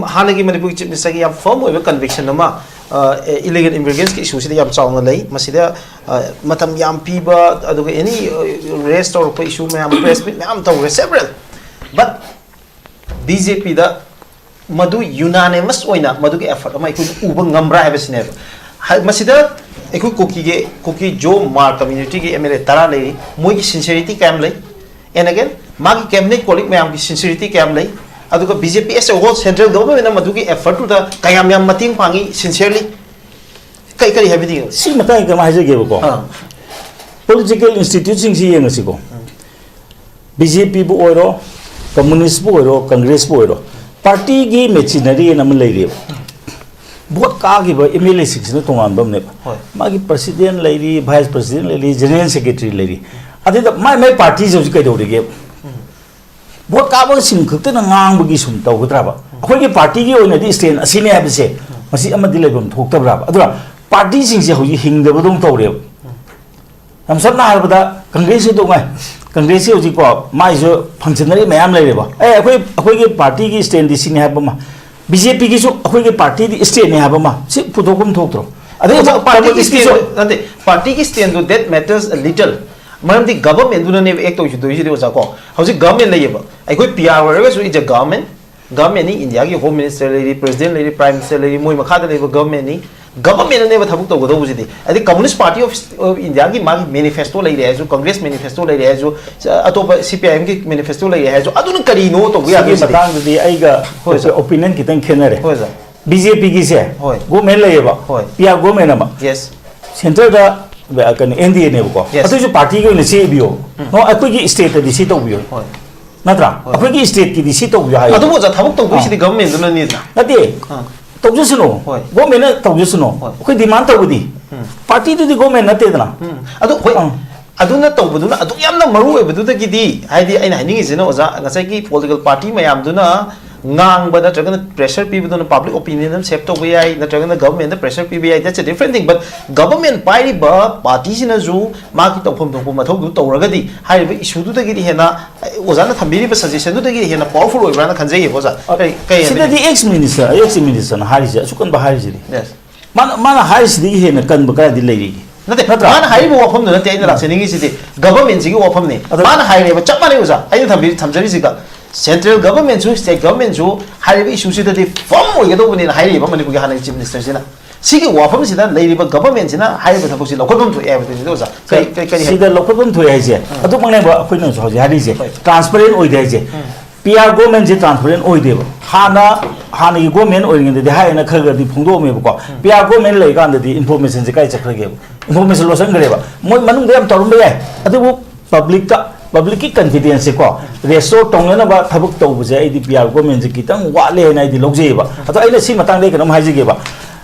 ꯍꯥꯟꯅꯒꯤ ꯃꯅꯤꯄꯨꯔꯒꯤ ꯆꯤꯐ ꯃꯤꯅꯤꯁꯇꯔꯒꯤ ꯌꯥꯝ ꯐꯔꯝ ꯑꯣꯏꯕ ꯀꯟꯚꯤꯛꯁꯟ ꯑꯃ ꯏꯂꯤꯒꯦꯜ ꯏꯃꯤꯒ꯭ꯔꯦꯟꯁꯀꯤ ꯏꯁꯨꯁꯤꯗ ꯌꯥꯝ ꯆꯥꯎꯅ ꯂꯩ꯫ ꯃꯁꯤꯗ ꯑ, ꯃꯇꯝ ꯌꯥꯝ ꯄꯤꯕ, ꯑꯗꯨꯒ ꯑꯦꯅꯤ ꯔꯦꯁ ꯇꯧꯔꯛꯄ ꯏꯁꯨ ꯃꯌꯥꯝ, ꯄ꯭ꯔꯦꯁ ꯃꯤꯠ ꯃꯌꯥꯝ ꯇꯧꯔꯦ, ꯁꯦꯕꯔꯦꯜ꯫ ꯕꯠ ꯕꯤ ꯖꯦ ꯄꯤꯗ ꯃꯗꯨ ꯌꯨꯅꯥꯅꯤꯃꯁ ꯑꯣꯏꯅ ꯃꯗꯨꯒꯤ ꯑꯦꯐꯔꯠ ꯑꯃ ꯑꯩꯈꯣꯏꯅ ꯎꯕ ꯉꯝꯕ꯭ꯔꯥ ꯍꯥꯏꯕꯁꯤꯅꯦꯕ꯫ ꯍꯥꯏ-, ꯃꯁꯤꯗ ꯑꯩꯈꯣꯏ ꯀꯨꯀꯤꯒꯤ, ꯀꯨꯀꯤ ꯖꯣ ꯃꯥꯔ ꯀꯝꯃ꯭ꯌꯨꯅꯤꯇꯤꯒꯤ ꯑꯦꯝ ꯑꯦꯜ ꯑꯦ ꯇꯔꯥ ꯂꯩꯔꯤ, ꯃꯣꯏꯒꯤ ꯁꯤꯟꯁꯤꯌꯔꯤꯇꯤ ꯀꯌꯥꯝ ꯂꯩ? ꯑꯦꯟ ꯑꯒꯦꯟ, ꯃꯥꯒꯤ ꯀꯦꯕꯤꯅꯦꯠ ꯀꯣꯂꯤꯛ ꯃꯌꯥꯝꯒꯤ ꯁꯤꯟꯁꯤꯌꯔꯤꯇꯤ ꯀꯌꯥꯝ ꯂꯩ? ꯑꯗꯨꯒ ꯕꯤ ꯖꯦ ꯄꯤ ꯑꯦꯁ ꯑꯦ ꯍꯣꯜ, ꯁꯦꯟꯇ꯭ꯔꯦꯜ ꯒꯚꯔꯟꯃꯦꯟꯅ ꯃꯗꯨꯒꯤ ꯑꯦꯐꯔꯠꯇꯨꯗ ꯀꯌꯥꯝ ꯌꯥꯝ ꯃꯇꯦꯡ ꯄꯥꯡꯉꯤ ꯁꯤꯟꯁꯤꯌꯔꯂꯤ? ꯀꯔꯤ ꯀꯔꯤ ꯍꯥꯏꯕꯤꯅꯤꯡꯉꯤ? ꯁꯤ ꯃꯇꯥꯡꯗ ꯀꯩꯅꯣ ꯍꯥꯏꯖꯒꯦꯕꯀꯣ꯫ ꯑꯥ꯫ ꯄꯣꯂꯤꯇꯤꯀꯦꯜ ꯏꯟꯁꯇꯤꯇ꯭ꯌꯨꯠꯁꯤꯡꯁꯤ ꯌꯦꯡꯉꯁꯤꯀꯣ꯫ ꯎꯝ꯫ ꯕꯤ ꯖꯦ ꯄꯤꯕꯨ ꯑꯣꯏꯔꯣ, ꯀꯝꯃꯨꯅꯤꯁꯄꯨ ꯑꯣꯏꯔꯣ, ꯀꯪꯒ꯭ꯔꯦꯁꯄꯨ ꯑꯣꯏꯔꯣ, ꯄꯥꯔꯇꯤꯒꯤ ꯃꯦꯆꯤꯅꯔꯤ ꯑꯃ ꯂꯩꯔꯤꯕ꯫ ꯚꯣꯠ ꯀꯥꯈꯤꯕ ꯑꯦꯝ ꯑꯦꯜ ꯑꯦꯁꯤꯡꯁꯤꯅ ꯇꯣꯉꯥꯟꯕ ꯑꯃꯅꯦꯕ꯫ ꯍꯣꯏ꯫ ꯃꯥꯒꯤ ꯄ꯭ꯔꯁꯤꯗꯦꯟ ꯂꯩꯔꯤ, ꯚꯥꯏꯁ ꯄ꯭ꯔꯁꯤꯗꯦꯟ ꯂꯩꯔꯤ, ꯖꯦꯅꯔꯦꯜ ꯁꯦꯀ꯭ꯔꯦꯇꯔꯤ ꯂꯩꯔꯤ꯫ ꯑꯗꯨꯗ ꯃꯥꯏ ꯃꯥꯏ ꯄꯥꯔꯇꯤꯁꯦ ꯍꯧꯖꯤꯛ ꯀꯩꯗꯧꯔꯤꯒꯦ? ꯎꯝ꯫ ꯚꯣꯠ ꯀꯥꯕꯁꯤꯡ ꯈꯛꯇꯅ ꯉꯥꯡꯕꯒꯤ ꯁꯨꯝ ꯇꯧꯒꯗ꯭ꯔꯕ? ꯎꯝ꯫ ꯑꯩꯈꯣꯏꯒꯤ ꯄꯥꯔꯇꯤꯒꯤ ꯑꯣꯏꯅꯗꯤ ꯁ꯭ꯇꯦꯟ ꯑꯁꯤꯅꯤ ꯍꯥꯏꯕꯁꯦ ꯎꯝ꯫ ꯃꯁꯤ ꯑꯃꯗꯤ ꯂꯩꯐꯝ ꯊꯣꯛꯇꯕ꯭ꯔꯕ? ꯑꯗꯨꯒ ꯄꯥꯔꯇꯤꯁꯤꯡꯁꯦ ꯍꯧꯖꯤꯛ ꯍꯤꯡꯗꯕꯗꯧꯅ ꯇꯧꯔꯦꯕ꯫ ꯎꯝ꯫ ꯌꯥꯝ ꯁꯝꯅ ꯍꯥꯏꯔꯕꯗ ꯀꯪꯒ꯭ꯔꯦꯁꯁꯤ ꯇꯣꯛꯉꯥꯏ꯫ ꯀꯪꯒ꯭ꯔꯦꯁꯁꯤ ꯍꯧꯖꯤꯛꯀꯣ ꯃꯥꯏꯁꯨ ꯐꯪꯁꯟꯅꯔꯤ ꯃꯌꯥꯝ ꯂꯩꯔꯦꯕ꯫ ꯑꯦ, ꯑꯩꯈꯣꯏ, ꯑꯩꯈꯣꯏꯒꯤ ꯄꯥꯔꯇꯤꯒꯤ ꯁ꯭ꯇꯦꯟꯗꯤ ꯁꯤꯅꯤ ꯍꯥꯏꯕ ꯑꯃ, ꯕꯤ ꯖꯦ ꯄꯤꯒꯤꯁꯨ ꯑꯩꯈꯣꯏꯒꯤ ꯄꯥꯔꯇꯤꯗꯤ ꯁ꯭ꯇꯦꯟꯅꯤ ꯍꯥꯏꯕ ꯑꯃ, ꯁꯤ ꯄꯨꯊꯣꯛꯐꯝ ꯊꯣꯛꯇ꯭ꯔꯣ? ꯑꯗꯩ ꯑꯣꯖꯥ, ꯄꯥꯔꯇꯤꯒꯤ ꯀꯝꯃꯨꯅꯤꯁꯀꯤꯁꯨ ꯁ꯭ꯇꯦꯟꯗꯨ ꯅꯠꯇꯦ, ꯄꯥꯔꯇꯤꯒꯤ ꯁ꯭ꯇꯦꯟꯗꯨ that matters a little꯫ ꯃꯔꯝꯗꯤ ꯒꯚꯔꯟꯃꯦꯟꯗꯨꯅꯅꯦꯕ ꯑꯦꯛ ꯇꯧꯔꯤꯁꯤꯗꯤ, ꯑꯣꯖꯥ, ꯀꯣ꯫ ꯍꯧꯖꯤꯛ ꯒꯚꯔꯟꯃꯦꯟ ꯂꯩꯌꯦꯕ꯫ ꯑꯩꯈꯣꯏ ꯄꯤ ꯑꯥꯔ ꯑꯣꯏꯔꯒꯁꯨ it's a government꯫ ꯒꯚꯔꯟꯃꯦꯟꯅꯤ, ꯏꯟꯗꯤꯌꯥꯒꯤ ꯍꯣꯝ ꯃꯤꯅꯤꯁꯇꯔ ꯂꯩꯔꯤ, ꯄ꯭ꯔꯦꯁꯤꯗꯦꯟ ꯂꯩꯔꯤ, ꯄ꯭ꯔꯥꯏꯝ ꯃꯤꯅꯤꯁꯇꯔ ꯂꯩꯔꯤ, ꯃꯣꯏ ꯃꯈꯥꯗ ꯂꯩꯕ ꯒꯚꯔꯟꯃꯦꯟꯅꯤ꯫ ꯒꯚꯔꯟꯃꯦꯟꯅꯅꯦꯕ ꯊꯕꯛ ꯇꯧꯒꯗꯧꯕꯁꯤꯗꯤ꯫ ꯑꯗꯩ Communist Party of, of Indiaꯒꯤ ꯃꯥꯒꯤ ꯃꯦꯅꯤꯐꯦꯁꯇꯣ ꯂꯩꯔꯦ ꯍꯥꯏꯔꯁꯨ, ꯀꯪꯒ꯭ꯔꯦꯁ ꯃꯦꯅꯤꯐꯦꯁꯇꯣ ꯂꯩꯔꯦ ꯍꯥꯏꯔꯁꯨ, ꯑꯇꯣꯞꯄ ꯁꯤ ꯄꯤ ꯑꯥꯏ ꯑꯦꯝꯒꯤ ꯃꯦꯅꯤꯐꯦꯁꯇꯣ ꯂꯩꯔꯦ ꯍꯥꯏꯔꯁꯨ, ꯑꯗꯨꯅ ꯀꯔꯤꯅꯣ ꯇꯧꯕ ꯁꯤꯒꯤ ꯌꯥꯗꯣꯏꯁꯤꯗꯤ? ꯃꯇꯥꯡꯗꯗꯤ ꯑꯩꯒ ꯍꯣꯏ, ꯁꯥꯔ꯫ ꯑꯣꯄꯤꯅꯤꯌꯟ ꯈꯤꯇꯪ ꯈꯦꯠꯅꯔꯦ꯫ ꯍꯣꯏ, ꯁꯥꯔ꯫ ꯕꯤ ꯖꯦ ꯄꯤꯒꯤꯁꯦ ꯍꯣꯏ꯫ ꯒꯣꯔꯃꯦꯟ ꯂꯩꯌꯦꯕ, ꯍꯣꯏ꯫ ꯄꯤ ꯑꯥꯔ ꯒꯣꯔꯃꯦꯟ ꯑꯃ꯫ ꯌꯦꯁ꯫ ꯁꯦꯟꯇꯔꯗ, ꯑ, ꯀꯩꯅꯣ, ꯑꯦꯟ ꯗꯤ ꯑꯦꯅꯦꯕꯀꯣ꯫ ꯌꯦꯁ꯫ ꯑꯗꯨꯏꯁꯨ ꯄꯥꯔꯇꯤꯒꯤ ꯑꯣꯏꯅ ꯁꯤ ꯏꯕꯤꯌꯣ꯫ ꯎꯝ꯫ ꯅꯣ, ꯑꯩꯈꯣꯏꯒꯤ ꯁ꯭ꯇꯦꯠꯇꯗꯤ ꯁꯤ ꯇꯧꯕꯤꯌꯣ꯫ ꯍꯣꯏ꯫ ꯅꯠꯇ꯭ꯔꯥ? ꯍꯣꯏ꯫ ꯑꯩꯈꯣꯏꯒꯤ ꯁ꯭ꯇꯦꯠꯀꯤꯗꯤ ꯁꯤ ꯇꯧꯕꯤꯌꯣ ꯍꯥꯏꯌꯣ꯫ ꯑꯗꯨꯕꯨ ꯑꯣꯖꯥ, ꯊꯕꯛ ꯇꯧꯗꯣꯏꯁꯤꯗꯤ ꯑꯥ꯫ ꯒꯚꯔꯟꯃꯦꯟꯗꯨꯅꯅꯤꯗꯅ꯫ ꯅꯠꯇꯦ꯫ ꯑꯥ꯫ ꯇꯧꯖꯁꯅꯨ꯫ ꯍꯣꯏ꯫ ꯒꯣꯔꯃꯦꯟꯅ ꯇꯧꯖꯁꯅꯨ꯫ ꯍꯣꯏ꯫ ꯑꯩꯈꯣꯏ ꯗꯤꯃꯥꯟ ꯇꯧꯕꯗꯤ꯫ ꯎꯝ꯫ ꯄꯥꯔꯇꯤꯗꯨꯗꯤ ꯒꯣꯔꯃꯦꯟ ꯅꯠꯇꯦꯗꯅ꯫ ꯎꯝ꯫ ꯑꯗꯨ ꯍꯣꯏ, ꯑꯥ꯫ ꯑꯗꯨꯅ ꯇꯧꯕꯗꯨꯅ ꯑꯗꯨꯛ ꯌꯥꯝꯅ ꯃꯔꯨ ꯑꯣꯏꯕꯗꯨꯗꯒꯤꯗꯤ, ꯍꯥꯏꯗꯤ ꯑꯩꯅ ꯍꯥꯏꯅꯤꯡꯉꯤꯁꯤꯅ ꯑꯣꯖꯥ, ꯉꯁꯥꯏꯒꯤ ꯄꯣꯂꯤꯇꯤꯀꯦꯜ ꯄꯥꯔꯇꯤ ꯃꯌꯥꯝꯗꯨꯅ ꯉꯥꯡꯕ ꯅꯠꯇ꯭ꯔꯒꯅ ꯄ꯭ꯔꯦꯁꯔ ꯄꯤꯕꯗꯨꯅ ꯄꯕ꯭ꯂꯤꯛ ꯑꯣꯄꯤꯅꯤꯌꯟ ꯑꯃ ꯁꯦꯞ ꯇꯧꯕ ꯌꯥꯏ, ꯅꯠꯇ꯭ꯔꯒꯅ ꯒꯚꯔꯟꯃꯦꯟꯗ ꯄ꯭ꯔꯦꯁꯔ ꯄꯤꯕ ꯌꯥꯏ, that's a different thing, but government ꯄꯥꯏꯔꯤꯕ ꯄꯥꯔꯇꯤꯁꯤꯅꯁꯨ ꯃꯥꯒꯤ ꯇꯧꯐꯝ ꯊꯣꯛꯄ ꯃꯊꯧꯗꯨ ꯇꯧꯔꯒꯗꯤ ꯍꯥꯏꯔꯤꯕ ꯏꯁꯨꯗꯨꯗꯒꯤꯗꯤ ꯍꯦꯟꯅ, ꯑꯣꯖꯥꯅ ꯊꯝꯕꯤꯔꯤꯕ ꯁꯖꯦꯁꯟꯗꯨꯗꯒꯤꯗꯤ ꯍꯦꯟꯅ ꯄꯋꯥꯔꯐꯨꯜ ꯑꯣꯏꯕ꯭ꯔꯥꯅ ꯈꯟꯖꯩꯌꯦꯕ ꯑꯣꯖꯥ꯫ ꯀꯔꯤ, ꯀꯔꯤ ꯁꯤꯗꯗꯤ ꯍꯥꯏꯅꯤꯡꯉꯤ? ꯑꯦꯛꯁ ꯃꯤꯅꯤꯁꯇꯔ, ꯑꯦꯛꯁ ꯃꯤꯅꯤꯁꯇꯔꯅ ꯍꯥꯏꯔꯤꯁꯦ ꯑꯁꯨꯛ ꯀꯟꯕ ꯍꯥꯏꯔꯤꯁꯤꯗꯤ꯫ ꯌꯦꯁ꯫ ꯃꯥꯅ ꯃꯥꯅ ꯍꯥꯏꯔꯤꯁꯤꯗꯒꯤ ꯍꯦꯟꯅ ꯀꯟꯕ ꯀꯗꯥꯏꯗ ꯂꯩꯔꯤꯒꯦ? ꯅꯠꯇꯦ, ꯅꯠꯇ꯭ꯔꯥ? ꯃꯥꯅ ꯍꯥꯏꯔꯤꯕ ꯋꯥꯐꯝꯗꯨ ꯅꯠꯇꯦ ꯑꯩꯅ ꯂꯥꯛꯆꯅꯤꯡꯉꯤꯁꯤꯗꯤ, ꯒꯚꯔꯟꯃꯦꯟꯁꯤꯒꯤ ꯋꯥꯐꯝꯅꯤ꯫ ꯑꯗꯣ ꯃꯥꯅ ꯍꯥꯏꯔꯦꯕ, ꯆꯞ ꯃꯥꯟꯅꯩ ꯑꯣꯖꯥ, ꯑꯩꯅ ꯊꯝꯕꯤ- ꯊꯝꯖꯔꯤꯁꯤꯒ, central government ꯁꯨ state government ꯁꯨ ꯍꯥꯏꯔꯤꯕ issue ꯁꯤꯗꯗꯤ firm ꯑꯣꯏꯒꯗꯧꯕꯅꯦꯅ ꯍꯥꯏꯔꯤꯕ ꯃꯅꯤꯄꯨꯔꯒꯤ ꯍꯥꯟꯅꯒꯤ chief minister ꯁꯤꯅ꯫ ꯁꯤꯒꯤ ꯋꯥꯐꯝꯁꯤꯗ ꯂꯩꯔꯤꯕ ꯒꯚꯔꯟꯃꯦꯟꯁꯤꯅ ꯍꯥꯏꯔꯤꯕ ꯊꯕꯛꯁꯤ ꯂꯧꯈꯠꯐꯝ ꯊꯣꯛꯑꯦ ꯍꯥꯏꯕꯗꯨꯅꯤꯗ ꯑꯣꯖꯥ꯫ ꯀꯔꯤ- ꯀꯔꯤ- ꯀꯔꯤ ꯍꯥꯏ- ꯁꯤꯗ ꯂꯧꯈꯠꯐꯝ ꯊꯣꯛꯑꯦ ꯍꯥꯏꯁꯦ ꯑꯗꯨꯃꯛꯅꯦꯕ ꯑꯩꯈꯣꯏꯅꯁꯨ ꯍꯧꯖꯤꯛ ꯍꯥꯏꯔꯤꯁꯦ꯫ Transparent ꯑꯣꯏꯗꯦ ꯍꯥꯏꯁꯦ꯫ ꯄꯤ ꯑꯥꯔ ꯒꯣꯃꯦꯟꯁꯦ transparent ꯑꯣꯏꯗꯦꯕ꯫ ꯍꯥꯟꯅ ꯍꯥꯟꯅꯒꯤ ꯒꯣꯃꯦꯟ ꯑꯣꯏꯔꯤꯉꯩꯗꯗꯤ ꯍꯥꯏꯌꯦꯅ ꯈꯔ ꯈꯔꯗꯤ ꯐꯣꯡꯗꯣꯛꯑꯝꯃꯦꯕꯀꯣ꯫ ꯄꯤ ꯑꯥꯔ ꯒꯣꯃꯦꯟ ꯂꯩꯔꯤꯀꯥꯟꯗꯗꯤ information ꯁꯦ ꯀꯥꯏ ꯆꯠꯈ꯭ꯔꯒꯦꯕ? Information ꯂꯣꯠꯁꯤꯟꯈ꯭ꯔꯦꯕ꯫ ꯃꯣꯏ ꯃꯅꯨꯡꯗ ꯌꯥꯝ ꯇꯧꯔꯝꯕ ꯌꯥꯏ, ꯑꯗꯨꯕꯨ ꯄꯕ꯭ꯂꯤꯛꯇ, ꯄꯕ꯭ꯂꯤꯛꯀꯤ ꯀꯟꯐꯤꯗꯦꯟꯁꯁꯦꯀꯣ restore ꯇꯧꯅꯅꯕ ꯊꯕꯛ ꯇꯧꯕꯁꯦ ꯑꯩꯗꯤ ꯄꯤ ꯑꯥꯔ ꯒꯣꯃꯦꯟꯁꯦ ꯈꯤꯇꯪ ꯋꯥꯠꯂꯦ ꯍꯥꯏꯅ ꯑꯩꯗꯤ ꯂꯧꯖꯩꯑꯕ꯫ ꯑꯗꯣ ꯑꯩꯅ ꯁꯤ ꯃꯇꯥꯡꯗ ꯑꯩ ꯀꯩꯅꯣꯝ ꯍꯥꯏꯖꯒꯦꯕ꯫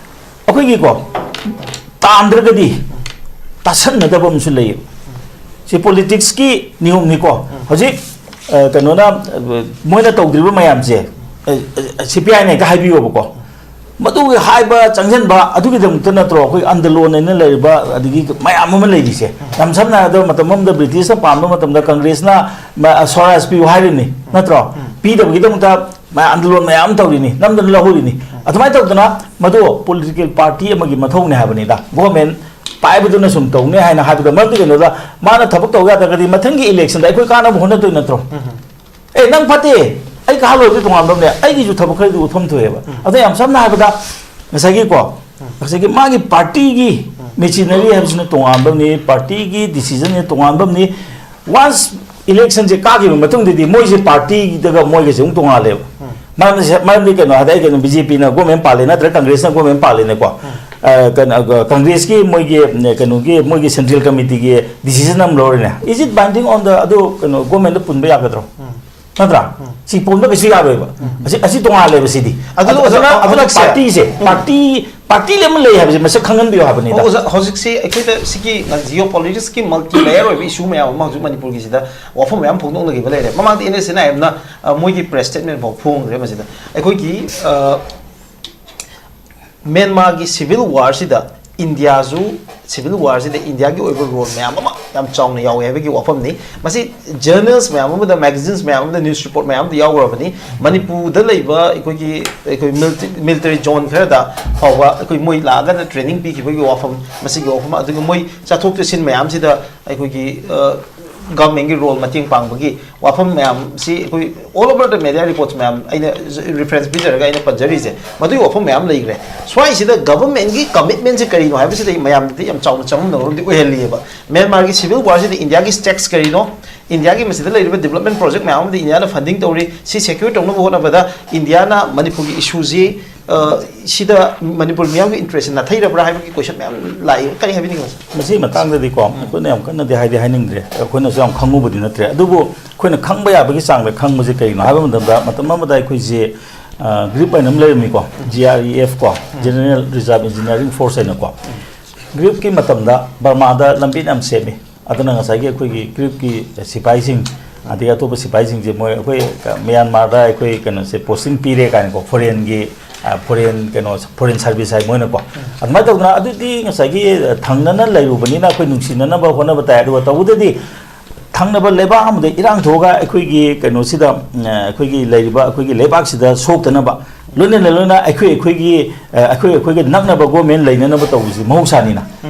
ꯑꯩꯈꯣꯏꯒꯤꯀꯣ ꯇꯥꯟꯗ꯭ꯔꯒꯗꯤ ꯇꯥꯁꯟꯅꯗꯕ ꯑꯃꯁꯨ ꯂꯩꯌꯦꯕ꯫ ꯁꯤ ꯄꯣꯂꯤꯇꯤꯛꯁꯀꯤ ꯅꯤꯌꯣꯝꯅꯤꯀꯣ꯫ ꯍꯧꯖꯤꯛ ꯑ, ꯀꯩꯅꯣꯅ ꯑ, ꯃꯣꯏꯅ ꯇꯧꯗ꯭ꯔꯤꯕ ꯃꯌꯥꯝꯁꯦ, ꯁꯤ ꯄꯤ ꯑꯥꯏꯅ ꯍꯦꯛꯇ ꯍꯥꯏꯕꯤꯌꯣꯕꯀꯣ꯫ ꯃꯗꯨꯒꯤ ꯍꯥꯏꯕ ꯆꯪꯁꯤꯟꯕ ꯑꯗꯨꯒꯤꯗꯃꯛꯇ ꯅꯠꯇ꯭ꯔꯣ ꯑꯩꯈꯣꯏ ꯑꯟꯗꯂꯣꯟ ꯍꯥꯏꯅ ꯂꯩꯔꯤꯕ, ꯑꯗꯒꯤ ꯃꯌꯥꯝ ꯑꯃ ꯂꯩꯔꯤꯁꯦ? ꯌꯥꯝ ꯁꯝꯅ ꯍꯥꯏꯔꯕꯗ ꯃꯇꯝ ꯑꯃꯗ ꯕ꯭ꯔꯤꯇꯤꯁꯅ ꯄꯥꯟꯕ ꯃꯇꯝꯗ ꯀꯪꯒ꯭ꯔꯦꯁꯅ ꯃ- ꯁ꯭ꯋꯔꯥꯖ ꯄꯤꯌꯨ ꯍꯥꯏꯔꯤꯕꯅꯤ, ꯅꯠꯇ꯭ꯔꯣ? ꯄꯤꯗꯕꯒꯤꯗꯃꯛꯇ ꯃ- ꯑꯟꯗꯂꯣꯟ ꯃꯌꯥꯝ ꯑꯃ ꯇꯧꯔꯤꯅꯤ, ꯅꯝꯗꯅ ꯂꯧꯍꯧꯔꯤꯅꯤ꯫ ꯑꯗꯨꯃꯥꯏꯅ ꯇꯧꯗꯅ ꯃꯗꯨ ꯄꯣꯂꯤꯇꯤꯀꯦꯜ ꯄꯥꯔꯇꯤ ꯑꯃꯒꯤ ꯃꯊꯧꯅꯦ ꯍꯥꯏꯕꯅꯤꯗ꯫ ꯒꯣꯔꯃꯦꯟ ꯄꯥꯏꯕꯗꯨꯅ ꯁꯨꯝ ꯇꯧꯅꯤ ꯍꯥꯏꯅ ꯍꯥꯏꯕꯗ, ꯃꯔꯝꯗꯤ ꯀꯩꯅꯣꯗ ꯃꯥꯅ ꯊꯕꯛ ꯇꯧ ꯌꯥꯗ꯭ꯔꯒꯗꯤ ꯃꯊꯪꯒꯤ ꯏꯂꯦꯛꯁꯟꯗ ꯑꯩꯈꯣꯏ ꯀꯥꯟꯅꯕ ꯍꯣꯠꯅꯗꯣꯏ ꯅꯠꯇ꯭ꯔꯣ? ꯑꯦ, ꯅꯪ ꯐꯠꯇꯦ, ꯑꯩ ꯀꯥꯍꯜꯂꯣꯏꯕꯗꯤ ꯇꯣꯉꯥꯟꯕ ꯑꯃꯅꯦ, ꯑꯩꯒꯤꯁꯨ ꯊꯕꯛ ꯈꯔꯗꯤ ꯎꯠꯐꯝ ꯊꯣꯛꯑꯦꯕ꯫ ꯑꯗ ꯌꯥꯝ ꯁꯝꯅ ꯍꯥꯏꯔꯕꯗ ꯉꯁꯥꯏꯒꯤꯀꯣ, ꯉꯁꯥꯏꯒꯤ ꯃꯥꯒꯤ ꯄꯥꯔꯇꯤꯒꯤ ꯃꯦꯆꯤꯅꯔꯤ ꯍꯥꯏꯕꯁꯤꯅ ꯇꯣꯉꯥꯟꯕ ꯑꯃꯅꯤ, ꯄꯥꯔꯇꯤꯒꯤ ꯗꯤꯁꯤꯖꯟꯁꯤꯅ ꯇꯣꯉꯥꯟꯕ ꯑꯃꯅꯤ꯫ ꯋꯥꯟꯁ ꯏꯂꯦꯛꯁꯟꯁꯦ ꯀꯥꯈꯤꯕ ꯃꯇꯨꯡꯗꯗꯤ ꯃꯣꯏꯁꯦ ꯄꯥꯔꯇꯤꯗꯒ ꯃꯣꯏꯒꯁꯦ ꯑꯃꯨꯛ ꯇꯣꯉꯥꯜꯂꯦꯕ꯫ ꯃꯔꯝꯗꯤ ꯃꯔꯝꯗꯤ ꯀꯩꯅꯣ ꯍꯥꯏꯗꯤ, ꯑꯩ ꯀꯩꯅꯣ, ꯕꯤ ꯖꯦ ꯄꯤꯅ ꯒꯣꯔꯃꯦꯟ ꯄꯥꯜꯂꯦ ꯅꯠꯇ꯭ꯔꯒ ꯀꯪꯒ꯭ꯔꯦꯁꯅ ꯒꯣꯔꯃꯦꯟ ꯄꯥꯜꯂꯦꯅꯦꯀꯣ꯫ ꯑ, ꯀꯩꯅꯣ, ꯑ, ꯀꯪꯒ꯭ꯔꯦꯁꯀꯤ ꯃꯣꯏꯒꯤ, ꯀꯩꯅꯣꯒꯤ, ꯃꯣꯏꯒꯤ ꯁꯦꯟꯇ꯭ꯔꯦꯜ ꯀꯃꯤꯇꯤꯒꯤ ꯗꯤꯁꯤꯖꯟ ꯑꯃ ꯂꯧꯔꯦꯅꯦ꯫ Is it binding on the, ꯑꯗꯨ ꯀꯩꯅꯣ, ꯒꯣꯔꯃꯦꯟꯗ ꯄꯨꯟꯕ ꯌꯥꯒꯗ꯭ꯔꯣ? ꯅꯠꯇ꯭ꯔꯥ? ꯁꯤ ꯄꯨꯟꯕ ꯀꯩꯁꯨ ꯌꯥꯔꯣꯏꯕ꯫ ꯑꯁꯤ, ꯑꯁꯤ ꯇꯣꯉꯥꯜꯂꯦꯕ ꯁꯤꯗꯤ꯫ ꯑꯗꯨ ꯑꯗꯨ- ꯑꯣꯖꯥ, ꯑꯗꯨꯅ, ꯑꯗꯨꯅ ꯍꯧꯖꯤꯛꯁꯦ- ꯄꯥꯔꯇꯤꯁꯦ, ꯄꯥꯔꯇꯤ, ꯄꯥꯔꯇꯤ ꯑꯃ ꯂꯩ ꯍꯥꯏꯕꯁꯦ ꯃꯁꯛ ꯈꯪꯍꯟꯕꯤꯌꯨ ꯍꯥꯏꯕꯅꯤꯗ꯫ ꯑꯣꯖꯥ, ꯍꯧꯖꯤꯛꯁꯤ ꯑꯩꯈꯣꯏꯗ ꯁꯤꯒꯤ ꯖꯤꯑꯣ ꯄꯣꯂꯤꯇꯤꯛꯁꯀꯤ ꯃꯜꯇꯤ ꯂꯦꯌꯔ ꯑꯣꯏꯕ ꯏꯁꯨ ꯃꯌꯥꯝ ꯑꯃ ꯍꯧꯖꯤꯛ ꯃꯅꯤꯄꯨꯔꯒꯤꯁꯤꯗ ꯋꯥꯐꯝ ꯃꯌꯥꯝ ꯐꯣꯡꯗꯣꯛꯅꯈꯤꯕ ꯂꯩꯔꯦ꯫ ꯃꯃꯥꯡꯗ ꯑꯦꯟ ꯑꯦꯁ ꯑꯦꯟ ꯑꯥꯏ ꯑꯦꯝꯅ, ꯑ, ꯃꯣꯏꯒꯤ ꯄ꯭ꯔꯦꯁ ꯁ꯭ꯇꯦꯠꯃꯦꯟ ꯐꯥꯎ ꯐꯣꯡꯈ꯭ꯔꯦ ꯃꯁꯤꯗ꯫ ꯑꯩꯈꯣꯏꯒꯤ, ꯑ, ꯃ꯭ꯌꯥꯟꯃꯥꯔꯒꯤ ꯁꯤꯚꯤꯜ ꯋꯥꯔꯁꯤꯗ ꯏꯟꯗꯤꯌꯥꯁꯨ ꯁꯤꯚꯤꯜ ꯋꯥꯔꯁꯤꯗ ꯏꯟꯗꯤꯌꯥꯒꯤ ꯑꯣꯏꯕ ꯔꯣꯜ ꯃꯌꯥꯝ ꯑꯃ ꯌꯥꯝ ꯆꯥꯎꯅ ꯌꯥꯎꯋꯦ ꯍꯥꯏꯕꯒꯤ ꯋꯥꯐꯝꯅꯤ꯫ ꯃꯁꯤ ꯖꯔꯅꯦꯜꯁ ꯃꯌꯥꯝ ꯑꯃꯗ, ꯃꯦꯒꯥꯖꯤꯟꯁ ꯃꯌꯥꯝ ꯑꯃꯗ, ꯅ꯭ꯌꯨꯁ ꯔꯤꯄꯣꯔꯠ ꯃꯌꯥꯝ ꯑꯃꯗ ꯌꯥꯎꯈ꯭ꯔꯕꯅꯤ꯫ ꯃꯅꯤꯄꯨꯔꯗ ꯂꯩꯕ ꯑꯩꯈꯣꯏꯒꯤ ꯑꯩꯈꯣꯏ ꯃꯤꯂꯤꯇꯔꯤ ꯖꯣꯟ ꯈꯔꯗ ꯐꯥꯎꯕ ꯑꯩꯈꯣꯏ ꯃꯣꯏ ꯂꯥꯛꯑꯒꯅ ꯇ꯭ꯔꯦꯅꯤꯡ ꯄꯤꯈꯤꯕꯒꯤ ꯋꯥꯐꯝ, ꯃꯁꯤꯒꯤ ꯋꯥꯐꯝ, ꯑꯗꯨꯒ ꯃꯣꯏ ꯆꯠꯊꯣꯛ ꯆꯠꯁꯤꯟ ꯃꯌꯥꯝꯁꯤꯗ ꯑꯩꯈꯣꯏꯒꯤ ꯒꯚꯔꯟꯃꯦꯟꯒꯤ ꯔꯣꯜ ꯃꯇꯦꯡ ꯄꯥꯡꯕꯒꯤ ꯋꯥꯐꯝ ꯃꯌꯥꯝꯁꯤ ꯑꯩꯈꯣꯏ all over the media reports ꯃꯌꯥꯝ ꯑꯩꯅ ꯔꯤꯐꯔꯦꯟꯁ ꯄꯤꯖꯔꯒ ꯑꯩꯅ ꯄꯟꯖꯔꯤꯁꯦ, ꯃꯗꯨꯒꯤ ꯋꯥꯐꯝ ꯃꯌꯥꯝ ꯂꯩꯈ꯭ꯔꯦ꯫ ꯁ꯭ꯋꯥꯏꯁꯤꯗ ꯒꯚꯔꯟꯃꯦꯟꯒꯤ ꯀꯃꯤꯠꯃꯦꯟꯁꯦ ꯀꯔꯤꯅꯣ ꯍꯥꯏꯕꯁꯤꯗ ꯑꯩ ꯃꯌꯥꯝꯗꯗꯤ ꯌꯥꯝ ꯆꯥꯎꯅ ꯆꯃꯝꯅꯕ ꯑꯃꯗꯤ ꯑꯣꯏꯍꯜꯂꯤꯑꯕ꯫ ꯃ꯭ꯌꯥꯟꯃꯥꯔꯒꯤ ꯁꯤꯚꯤꯜ ꯋꯥꯔꯁꯤꯗ ꯏꯟꯗꯤꯌꯥꯒꯤ ꯁ꯭ꯇꯦꯛꯁ ꯀꯔꯤꯅꯣ, ꯏꯟꯗꯤꯌꯥꯒꯤ ꯃꯁꯤꯗ ꯂꯩꯔꯤꯕ ꯗꯤꯕꯂꯞꯃꯦꯟ ꯄ꯭ꯔꯣꯖꯦꯛ ꯃꯌꯥꯝ ꯑꯃꯗꯤ ꯏꯟꯗꯤꯌꯥꯅ ꯐꯟꯗꯤꯡ ꯇꯧꯔꯤ, ꯁꯤ ꯁꯦꯀ꯭ꯌꯨꯔ ꯇꯧꯅꯕ ꯍꯣꯠꯅꯕꯗ ꯏꯟꯗꯤꯌꯥꯅ ꯃꯅꯤꯄꯨꯔꯒꯤ ꯏꯁꯨꯁꯤ ꯁꯤꯗ ꯃꯅꯤꯄꯨꯔ ꯃꯤꯌꯥꯝꯒꯤ ꯏꯟꯇꯔꯦꯁꯁꯦ ꯅꯥꯊꯩꯔꯕ꯭ꯔꯥ ꯍꯥꯏꯕꯒꯤ ꯀꯣꯏꯁꯟ ꯃꯌꯥꯝ ꯂꯥꯛꯏ꯫ ꯀꯔꯤ ꯍꯥꯏꯕꯤꯅꯤꯡꯉꯤ, ꯃꯁꯤ? ꯃꯁꯤꯒꯤ ꯃꯇꯥꯡꯗꯗꯤꯀꯣ ꯑꯩꯈꯣꯏꯅ ꯌꯥꯝ ꯀꯟꯅꯗꯤ ꯍꯥꯏꯗꯤ ꯍꯥꯏꯅꯤꯡꯗ꯭ꯔꯦ, ꯑꯩꯈꯣꯏꯅꯁꯨ ꯌꯥꯝ ꯈꯪꯉꯨꯕꯗꯤ ꯅꯠꯇ꯭ꯔꯦ꯫ ꯑꯗꯨꯕꯨ ꯑꯩꯈꯣꯏꯅ ꯈꯪꯕ ꯌꯥꯕꯒꯤ ꯆꯥꯡꯗ ꯈꯪꯕꯁꯦ ꯀꯔꯤꯅꯣ ꯍꯥꯏꯕ ꯃꯇꯝꯗ, ꯃꯇꯝ ꯑꯃꯗ ꯑꯩꯈꯣꯏꯁꯦ ꯒ꯭ꯔꯨꯞ ꯍꯥꯏꯅ ꯑꯃ ꯂꯩꯔꯝꯃꯤꯀꯣ, ꯖꯤ ꯑꯥꯔ ꯏ ꯑꯦꯐ ꯀꯣ, ꯖꯦꯅꯔꯦꯜ ꯔꯤꯖꯥꯔꯚ ꯏꯟꯖꯤꯅꯤꯌꯥꯔꯤꯡ ꯐꯣꯔꯁ ꯍꯥꯏꯅꯀꯣ꯫ ꯒ꯭ꯔꯨꯞꯀꯤ ꯃꯇꯝꯗ ꯕꯔꯃꯥꯗ ꯂꯝꯕꯤ ꯌꯥꯝ ꯁꯦꯝꯃꯤ꯫ ꯑꯗꯨꯅ ꯉꯁꯥꯏꯒꯤ ꯑꯩꯈꯣꯏꯒꯤ ꯒ꯭ꯔꯨꯞꯀꯤ ꯁꯤꯐꯥꯏꯁꯤꯡ, ꯑꯗꯒꯤ ꯑꯇꯣꯞꯄ ꯁꯤꯐꯥꯏꯁꯤꯡꯁꯦ ꯃꯣꯏ ꯑꯩꯈꯣꯏ ꯃ꯭ꯌꯥꯟꯃꯥꯔꯗ ꯑꯩꯈꯣꯏ ꯀꯩꯅꯣꯁꯦ ꯄꯣꯁꯇꯤꯡ ꯄꯤꯔꯦ ꯀꯥꯏꯅꯀꯣ, ꯐꯣꯔꯦꯟꯒꯤ, ꯐꯣꯔꯦꯟ ꯀꯩꯅꯣ, ꯐꯣꯔꯦꯟ ꯁꯥꯔꯚꯤꯁ ꯍꯥꯏ ꯃꯣꯏꯅꯀꯣ꯫ ꯑꯗꯨꯃꯥꯏꯅ ꯇꯧꯗꯅ ꯑꯗꯨꯗꯤ ꯉꯁꯥꯏꯒꯤ ꯊꯪꯅꯅ ꯂꯩꯔꯨꯕꯅꯤꯅ ꯑꯩꯈꯣꯏ ꯅꯨꯡꯁꯤꯅꯅꯕ ꯍꯣꯠꯅꯕ ꯇꯥꯏ꯫ ꯑꯗꯨꯒ ꯇꯧꯕꯗꯗꯤ ꯊꯪꯅꯕ ꯂꯩꯕꯥꯛ ꯑꯃꯗ ꯏꯔꯥꯡ ꯊꯣꯛꯑꯒ ꯑꯩꯈꯣꯏꯒꯤ ꯀꯩꯅꯣꯁꯤꯗ, ꯑꯩꯈꯣꯏꯒꯤ ꯂꯩꯔꯤꯕ ꯑꯩꯈꯣꯏꯒꯤ ꯂꯩꯕꯥꯛꯁꯤꯗ ꯁꯣꯛꯇꯅꯕ, ꯂꯣꯏꯅꯅ ꯂꯣꯏꯅ ꯑꯩꯈꯣꯏ ꯑꯩꯈꯣꯏꯒꯤ, ꯑꯩꯈꯣꯏ ꯑꯩꯈꯣꯏꯒ ꯅꯛꯅꯕ ꯒꯣꯔꯃꯦꯟ ꯂꯩꯅꯅꯕ ꯇꯧꯕꯁꯤ ꯃꯍꯧꯁꯥꯅꯤꯅ꯫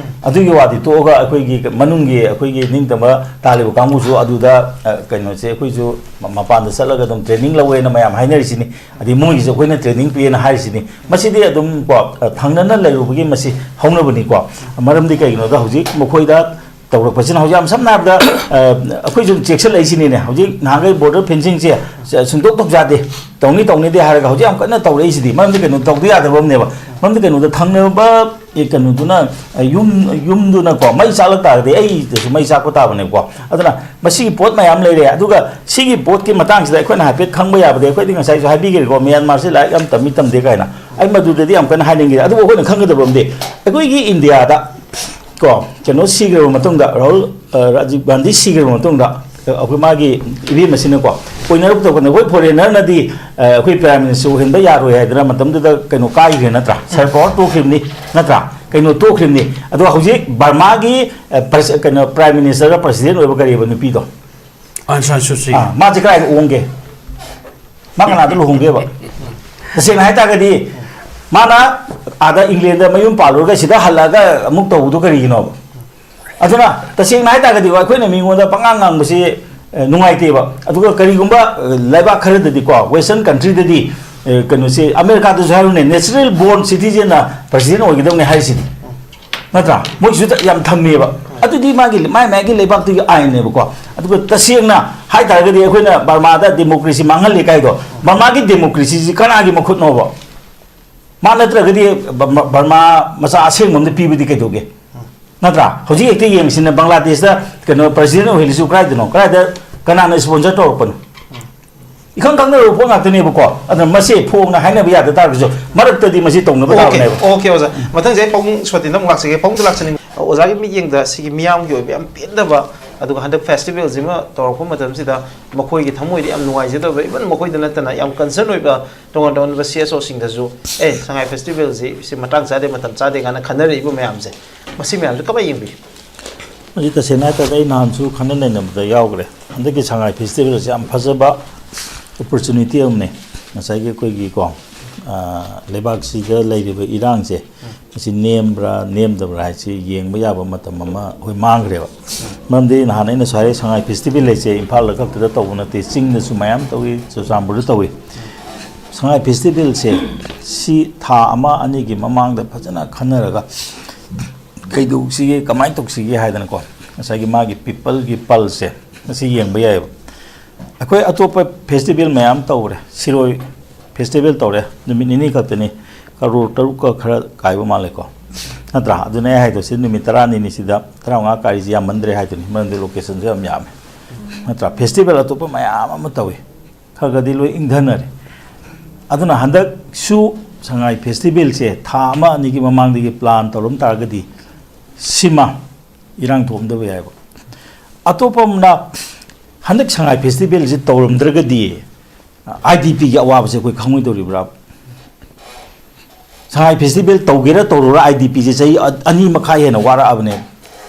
ꯑꯗꯨꯒꯤ ꯋꯥꯗꯤ ꯇꯣꯛꯑꯒ ꯑꯩꯈꯣꯏꯒꯤ ꯃꯅꯨꯡꯒꯤ ꯑꯩꯈꯣꯏꯒꯤ ꯅꯤꯡꯇꯝꯕ ꯇꯥꯜꯂꯤꯕ ꯀꯥꯡꯕꯨꯁꯨ ꯑꯗꯨꯗ, ꯀꯩꯅꯣꯁꯦ, ꯑꯩꯈꯣꯏꯁꯨ ꯃꯄꯥꯟꯗ ꯆꯠꯂꯒ ꯑꯗꯨꯝ ꯇ꯭ꯔꯦꯅꯤꯡ ꯂꯧꯋꯦꯅ ꯃꯌꯥꯝ ꯍꯥꯏꯅꯔꯤꯁꯤꯅꯤ꯫ ꯑꯗꯩ ꯃꯣꯏꯒꯤꯁꯨ ꯑꯩꯈꯣꯏꯅ ꯇ꯭ꯔꯦꯅꯤꯡ ꯄꯤꯌꯦꯅ ꯍꯥꯏꯔꯤꯁꯤꯅꯤ꯫ ꯃꯁꯤꯗꯤ ꯑꯗꯨꯝ ꯀꯣ, ꯊꯪꯅꯅ ꯂꯩꯔꯨꯕꯒꯤ ꯃꯁꯤ ꯍꯧꯅꯕꯅꯤꯀꯣ꯫ ꯃꯔꯝꯗꯤ ꯀꯩꯒꯤꯅꯣꯗ ꯍꯧꯖꯤꯛ ꯃꯈꯣꯏꯗ ꯇꯧꯔꯛꯄꯁꯤꯅ ꯍꯧꯖꯤꯛ ꯌꯥꯝ ꯁꯝꯅ ꯍꯥꯏꯔꯕꯗ, ꯑ, ꯑꯩꯈꯣꯏꯁꯨ ꯆꯦꯛꯁꯤꯜꯂꯛꯏꯁꯤꯅꯤꯅꯦ꯫ ꯍꯧꯖꯤꯛ ꯅꯍꯥꯟꯈꯩ ꯕꯣꯔꯗꯔ ꯐꯦꯟꯁꯤꯡꯁꯦ ꯁ-, ꯁꯨꯡꯇꯣꯛ ꯇꯧꯖꯥꯗꯦ, ꯇꯧꯅꯤ ꯇꯧꯅꯤꯗꯦ ꯍꯥꯏꯔꯒ ꯍꯧꯖꯤꯛ ꯌꯥꯝ ꯀꯟꯅ ꯇꯧꯔꯛꯏꯁꯤꯗꯤ꯫ ꯃꯔꯝꯗꯤ ꯀꯩꯅꯣ, ꯇꯧꯗ ꯌꯥꯗꯕ ꯑꯃꯅꯦꯕ꯫ ꯃꯔꯝꯗꯤ ꯀꯩꯅꯣꯗ ꯊꯪꯅꯕ, ꯑꯦ, ꯀꯩꯅꯣꯗꯨꯅ, ꯑ, ꯌꯨꯝ, ꯌꯨꯝꯗꯨꯅꯀꯣ ꯃꯩ ꯆꯥꯛꯂꯛ ꯇꯥꯔꯒꯗꯤ ꯑꯩꯗꯁꯨ ꯃꯩ ꯆꯥꯛꯄ ꯇꯥꯕꯅꯦꯕꯀꯣ꯫ ꯑꯗꯨꯅ ꯃꯁꯤꯒꯤ ꯄꯣꯠ ꯃꯌꯥꯝ ꯂꯩꯔꯦ꯫ ꯑꯗꯨꯒ ꯁꯤꯒꯤ ꯄꯣꯠꯀꯤ ꯃꯇꯥꯡꯁꯤꯗ ꯑꯩꯈꯣꯏꯅ ꯍꯥꯏꯐꯦꯠ ꯈꯪꯕ ꯌꯥꯕꯗꯤ, ꯑꯩꯈꯣꯏꯗꯤ ꯉꯁꯥꯏꯁꯨ ꯍꯥꯏꯕꯤꯈ꯭ꯔꯦꯀꯣ, ꯃ꯭ꯌꯥꯟꯃꯥꯔꯁꯦ ꯂꯥꯏꯔꯤꯛ ꯌꯥꯝ ꯇꯝꯃꯤ ꯇꯝꯗꯦ ꯀꯥꯏꯅ꯫ ꯑꯩ ꯃꯗꯨꯗꯗꯤ ꯌꯥꯝ ꯀꯟꯅ ꯍꯥꯏꯅꯤꯡꯗꯦ꯫ ꯑꯗꯨꯕꯨ ꯑꯩꯈꯣꯏꯅ ꯈꯪꯒꯗꯕ ꯑꯃꯗꯤ, ꯑꯩꯈꯣꯏꯒꯤ ꯏꯟꯗꯤꯌꯥꯗ ꯀꯣ, ꯀꯩꯅꯣ ꯁꯤꯈ꯭ꯔꯕ ꯃꯇꯨꯡꯗ, ꯔꯥꯍꯨꯜ, ꯑ, ꯔꯥꯖꯤꯕ ꯒꯥꯟꯙꯤ ꯁꯤꯈ꯭ꯔꯕ ꯃꯇꯨꯡꯗ, ꯑ, ꯑꯩꯈꯣꯏ ꯃꯥꯒꯤ ꯏꯕꯦꯝꯃꯁꯤꯅꯀꯣ, ꯑꯣꯏꯅꯔꯛꯄ ꯇꯧꯕꯗ ꯑꯩꯈꯣꯏ ꯐꯣꯔꯦꯟꯅꯔꯅꯗꯤ, ꯑ, ꯑꯩꯈꯣꯏ ꯄ꯭ꯔꯥꯏꯝ ꯃꯤꯅꯤꯁꯇꯔ ꯑꯣꯏꯍꯟꯕ ꯌꯥꯔꯣꯏ ꯍꯥꯏꯗꯅ ꯃꯇꯝꯗꯨꯗ ꯀꯩꯅꯣ ꯀꯥꯏꯈ꯭ꯔꯦ ꯅꯠꯇ꯭ꯔꯥ? ꯁꯔ ꯄꯥꯋꯔ ꯇꯣꯛꯈꯤꯕꯅꯤ ꯅꯠꯇ꯭ꯔꯥ? ꯀꯩꯅꯣ ꯇꯣꯛꯈ꯭ꯔꯤꯕꯅꯤ꯫ ꯑꯗꯣ ꯍꯧꯖꯤꯛ ꯕꯔꯃꯥꯒꯤ ꯑ, ꯄ꯭ꯔꯁ-, ꯀꯩꯅꯣ, ꯄ꯭ꯔꯥꯏꯝ ꯃꯤꯅꯤꯁꯇꯔꯒ ꯄ꯭ꯔꯁꯤꯗꯦꯟ ꯑꯣꯏꯕ ꯀꯔꯤꯕ ꯅꯨꯄꯤꯗꯣ? ꯑꯟ ꯁꯥꯟ ꯁꯨꯆꯤ꯫ ꯑꯥ, ꯃꯥꯁꯦ ꯀꯗꯥꯏꯗ ꯑꯣꯡꯒꯦ? ꯃꯥ ꯀꯅꯥꯗ ꯂꯨꯍꯣꯡꯒꯦꯕ? ꯇꯁꯦꯡꯅ ꯍꯥꯏꯇꯥꯔꯒꯗꯤ ꯃꯥꯅ ꯑꯥꯗ ꯏꯪꯂꯦꯟꯗ ꯃꯌꯨꯝ ꯄꯥꯜꯂꯨꯔꯒ ꯁꯤꯗ ꯍꯜꯂꯛꯑꯒ ꯑꯃꯨꯛ ꯇꯧꯕꯗꯣ ꯀꯔꯤꯒꯤꯅꯣꯕ? ꯑꯗꯨꯅ ꯇꯁꯦꯡꯅ ꯍꯥꯏꯇꯥꯔꯒꯗꯤ ꯑꯩꯈꯣꯏꯅ ꯃꯤꯉꯣꯟꯗ ꯄꯉꯥꯡ ꯉꯥꯡꯕꯁꯤ ꯑ, ꯅꯨꯡꯉꯥꯏꯇꯦꯕ꯫ ꯑꯗꯨꯒ ꯀꯔꯤꯒꯨꯝꯕ ꯑ, ꯂꯩꯕꯥꯛ ꯈꯔꯗꯗꯤꯀꯣ, ꯋꯦꯁꯇꯔꯟ ꯀꯟꯇ꯭ꯔꯤꯗꯗꯤ ꯑ, ꯀꯩꯅꯣꯁꯤ ꯑꯃꯦꯔꯤꯀꯥꯗꯁꯨ ꯍꯥꯏꯔꯨꯅꯦ, ꯅꯦꯆꯔꯦꯜ ꯕꯣꯔꯟ ꯁꯤꯇꯤꯖꯦꯟꯅ ꯄ꯭ꯔꯁꯤꯗꯦꯟ ꯑꯣꯏꯒꯗꯕꯅꯦ ꯍꯥꯏꯔꯤꯁꯤꯗꯤ, ꯅꯠꯇ꯭ꯔꯥ? ꯃꯣꯏꯁꯨ ꯌꯥꯝ ꯊꯝꯃꯦꯕ꯫ ꯑꯗꯨꯗꯤ ꯃꯥꯒꯤ ꯃꯥꯏ ꯃꯥꯒꯤ ꯂꯩꯕꯥꯛꯇꯨꯒꯤ ꯑꯥꯏꯟꯅꯦꯕꯀꯣ꯫ ꯑꯗꯨꯒ ꯇꯁꯦꯡꯅ ꯍꯥꯏꯇꯥꯔꯒꯗꯤ ꯑꯩꯈꯣꯏꯅ ꯕꯔꯃꯥꯗ ꯗꯦꯃꯣꯀ꯭ꯔꯦꯁꯤ ꯃꯥꯡꯍꯜꯂꯤ ꯀꯥꯏꯗꯣ, ꯕꯔꯃꯥꯒꯤ ꯗꯦꯃꯣꯀ꯭ꯔꯦꯁꯤꯁꯤ ꯀꯅꯥꯒꯤ ꯃꯈꯨꯠꯅꯣꯕ? ꯃꯥ ꯅꯠꯇ꯭ꯔꯒꯗꯤ ꯕꯔꯃꯥ, ꯕꯔꯃꯥ ꯃꯆꯥ ꯑꯁꯦꯡꯕ ꯑꯝꯗ ꯄꯤꯕꯗꯤ ꯀꯩꯗꯧꯒꯦ? ꯅꯠꯇ꯭ꯔꯥ? ꯍꯧꯖꯤꯛ ꯍꯦꯛꯇ ꯌꯦꯡꯁꯤꯅ, ꯕꯪꯒ꯭ꯂꯥꯗꯦꯁꯇ ꯀꯩꯅꯣ ꯄ꯭ꯔꯁꯤꯗꯦꯟ ꯑꯣꯏꯍꯜꯂꯤꯁꯤꯕꯨ ꯀꯗꯥꯏꯗꯅꯣ? ꯀꯗꯥꯏꯗ, ꯀꯅꯥꯅ ꯁ꯭ꯄꯣꯟꯁꯔ ꯇꯧꯔꯛꯄꯅꯣ? ꯏꯈꯪ ꯈꯪꯅꯔꯕ ꯄꯣꯠ ꯉꯥꯛꯇꯅꯦꯕꯀꯣ꯫ ꯑꯗꯨꯅ ꯃꯁꯦ ꯐꯣꯡꯅ ꯍꯥꯏꯅꯕ ꯌꯥꯗ ꯇꯥꯔꯒꯁꯨ ꯃꯔꯛꯇꯗꯤ ꯃꯁꯤ ꯇꯧꯅꯕ ꯑꯣꯀꯦ ꯇꯥꯕꯅꯦꯕ꯫ ꯑꯣꯀꯦ ꯑꯣꯖꯥ, ꯃꯊꯪꯁꯦ ꯑꯩ ꯄꯥꯕꯨꯡ ꯁꯣꯇꯤꯟꯗ ꯑꯃꯨꯛ ꯂꯥꯛꯆꯒꯦ꯫ ꯄꯥꯕꯨꯡꯗ ꯂꯥꯛꯆꯅꯤꯡꯕ, ꯑꯣꯖꯥꯒꯤ ꯃꯤꯠꯌꯦꯡꯗ ꯁꯤꯒꯤ ꯃꯤꯌꯥꯝꯒꯤ ꯑꯣꯏꯕ ꯌꯥꯝ ꯄꯦꯟꯗꯕ, ꯑꯗꯨꯒ ꯍꯟꯗꯛ ꯐꯦꯁꯇꯤꯚꯦꯜꯁꯤꯃ ꯇꯧꯔꯛꯄ ꯃꯇꯝꯁꯤꯗ ꯃꯈꯣꯏꯒꯤ ꯊꯃꯣꯏꯗ ꯌꯥꯝ ꯅꯨꯡꯉꯥꯏꯖꯗꯕ, ꯏꯚꯟ ꯃꯈꯣꯏꯗ ꯅꯠꯇꯅ ꯌꯥꯝ ꯀꯟꯁꯔꯟ ꯑꯣꯏꯕ ꯇꯣꯉꯥꯟ ꯇꯣꯉꯥꯟꯕ ꯁꯤ ꯑꯦꯁ ꯑꯣꯁꯤꯡꯗꯁꯨ, ꯑꯦ, ꯁꯉꯥꯏ ꯐꯦꯁꯇꯤꯚꯦꯜꯁꯤ ꯁꯤ ꯃꯇꯥꯡ ꯆꯥꯗꯦ, ꯃꯇꯝ ꯆꯥꯗꯦ ꯀꯥꯏꯅ ꯈꯟꯅꯔꯛꯏꯕ ꯃꯌꯥꯝꯁꯦ, ꯃꯁꯤ ꯃꯌꯥꯝꯁꯦ ꯀꯃꯥꯏꯅ ꯌꯦꯡꯕꯤꯒꯦ? ꯍꯧꯖꯤꯛ ꯇꯁꯦꯡꯅ ꯍꯥꯏ ꯇꯥꯔꯗꯤ ꯑꯩ ꯅꯍꯥꯟꯁꯨ ꯈꯟꯅ ꯅꯩꯅꯕꯗ ꯌꯥꯎꯈ꯭ꯔꯦ꯫ ꯍꯟꯗꯛꯀꯤ ꯁꯉꯥꯏ ꯐꯦꯁꯇꯤꯚꯦꯜꯁꯦ ꯌꯥꯝ ꯐꯖꯕ ꯑꯣꯄꯣꯔꯆꯨꯅꯤꯇꯤ ꯑꯃꯅꯤ꯫ ꯉꯁꯥꯏꯒꯤ ꯑꯩꯈꯣꯏꯒꯤꯀꯣ, ꯑ, ꯂꯩꯕꯥꯛꯁꯤꯗ ꯂꯩꯔꯤꯕ ꯏꯔꯥꯡꯁꯦ, ꯃꯁꯤ ꯅꯦꯝꯕ꯭ꯔꯥ ꯅꯦꯝꯗꯕ꯭ꯔꯥ ꯍꯥꯏꯁꯤ ꯌꯦꯡꯕ ꯌꯥꯕ ꯃꯇꯝ ꯑꯃ ꯑꯩꯈꯣꯏ ꯃꯥꯡꯈ꯭ꯔꯦꯕ꯫ ꯃꯔꯝꯗꯤ ꯅꯍꯥꯟ ꯑꯩꯅꯁꯨ ꯍꯥꯏꯔꯦ, ꯁꯉꯥꯏ ꯐꯦꯁꯇꯤꯚꯦꯜ ꯍꯥꯏꯁꯦ ꯏꯝꯐꯥꯜꯗ ꯈꯛꯇꯗ ꯇꯧꯕ ꯅꯠꯇꯦ, ꯆꯤꯡꯗꯁꯨ ꯃꯌꯥꯝ ꯇꯧꯏ, ꯆꯨꯔꯆꯥꯟꯄꯨꯔꯗ ꯇꯧꯏ꯫ ꯁꯉꯥꯏ ꯐꯦꯁꯇꯤꯚꯦꯜꯁꯦ ꯁꯤ ꯊꯥ ꯑꯃ ꯑꯅꯤꯒꯤ ꯃꯃꯥꯡꯗ ꯐꯖꯅ ꯈꯟꯅꯔꯒ ꯀꯩꯗꯧꯁꯤꯒꯦ, ꯀꯃꯥꯏꯅ ꯇꯧꯁꯤꯒꯦ ꯍꯥꯏꯗꯅꯀꯣ, ꯉꯁꯥꯏꯒꯤ ꯃꯥꯒꯤ ꯄꯤꯄꯜꯒꯤ ꯄꯜꯁꯦ ꯃꯁꯤ ꯌꯦꯡꯕ ꯌꯥꯏꯑꯕ꯫ ꯑꯩꯈꯣꯏ ꯑꯇꯣꯞꯄ ꯐꯦꯁꯇꯤꯚꯦꯜ ꯃꯌꯥꯝ ꯇꯧꯔꯦ, ꯁꯤꯔꯣꯏ ꯐꯦꯁꯇꯤꯚꯦꯜ ꯇꯧꯔꯦ, ꯅꯨꯃꯤꯠ ꯅꯤꯅꯤ ꯈꯛꯇꯅꯤ, ꯀꯔꯣꯔ ꯇꯔꯨꯛꯀ ꯈꯔ ꯀꯥꯏꯕ ꯃꯥꯜꯂꯦꯀꯣ, ꯅꯠꯇ꯭ꯔꯥ? ꯑꯗꯨꯅ ꯑꯩ ꯍꯥꯏꯗꯣ, ꯁꯤ ꯅꯨꯃꯤꯠ ꯇꯔꯥꯅꯤꯅꯤꯁꯤꯗ ꯇꯔꯥꯃꯉꯥ ꯀꯥꯏꯔꯤꯁꯤ ꯌꯥꯝꯃꯟꯗ꯭ꯔꯦ ꯍꯥꯏꯗꯨꯅꯤ, ꯃꯔꯝꯗꯤ ꯂꯣꯀꯦꯁꯟꯁꯨ ꯌꯥꯝ ꯌꯥꯝꯃꯦ, ꯅꯠꯇ꯭ꯔꯥ? ꯐꯦꯁꯇꯤꯚꯦꯜ ꯑꯇꯣꯞꯄ ꯃꯌꯥꯝ ꯑꯃ ꯇꯧꯏ, ꯈꯔ ꯈꯔꯗꯤ ꯂꯣꯏ ꯏꯪꯊꯅꯔꯦ꯫ ꯑꯗꯨꯅ ꯍꯟꯗꯛꯁꯨ ꯁꯉꯥꯏ ꯐꯦꯁꯇꯤꯚꯦꯜꯁꯦ ꯊꯥ ꯑꯃ ꯑꯅꯤꯒꯤ ꯃꯃꯥꯡꯗꯒꯤ ꯄ꯭ꯂꯥꯟ ꯇꯧꯔꯝ ꯇꯥꯔꯒꯗꯤ ꯁꯤꯃ ꯏꯔꯥꯡ ꯊꯣꯛꯑꯝꯗꯕ ꯌꯥꯏꯕ꯫ ꯑꯇꯣꯞꯄ ꯑꯃꯅ ꯍꯟꯗꯛ ꯁꯉꯥꯏ ꯐꯦꯁꯇꯤꯚꯦꯜꯁꯦ ꯇꯧꯔꯝꯗ꯭ꯔꯒꯗꯤ ꯑꯥꯏ ꯗꯤ ꯄꯤꯒꯤ ꯑꯋꯥꯕꯁꯦ ꯑꯩꯈꯣꯏ ꯈꯪꯉꯣꯏꯗꯧꯔꯤꯕ꯭ꯔꯥ? ꯁꯉꯥꯏ ꯐꯦꯁꯇꯤꯚꯦꯜ ꯇꯧꯒꯦꯔꯥ ꯇꯧꯔꯨꯔꯥ, ꯑꯥꯏ ꯗꯤ ꯄꯤꯁꯦ ꯆꯍꯤ ꯑ-, ꯑꯅꯤ ꯃꯈꯥꯏ ꯍꯦꯟꯅ ꯋꯥꯔꯛꯑꯕꯅꯦꯕ꯫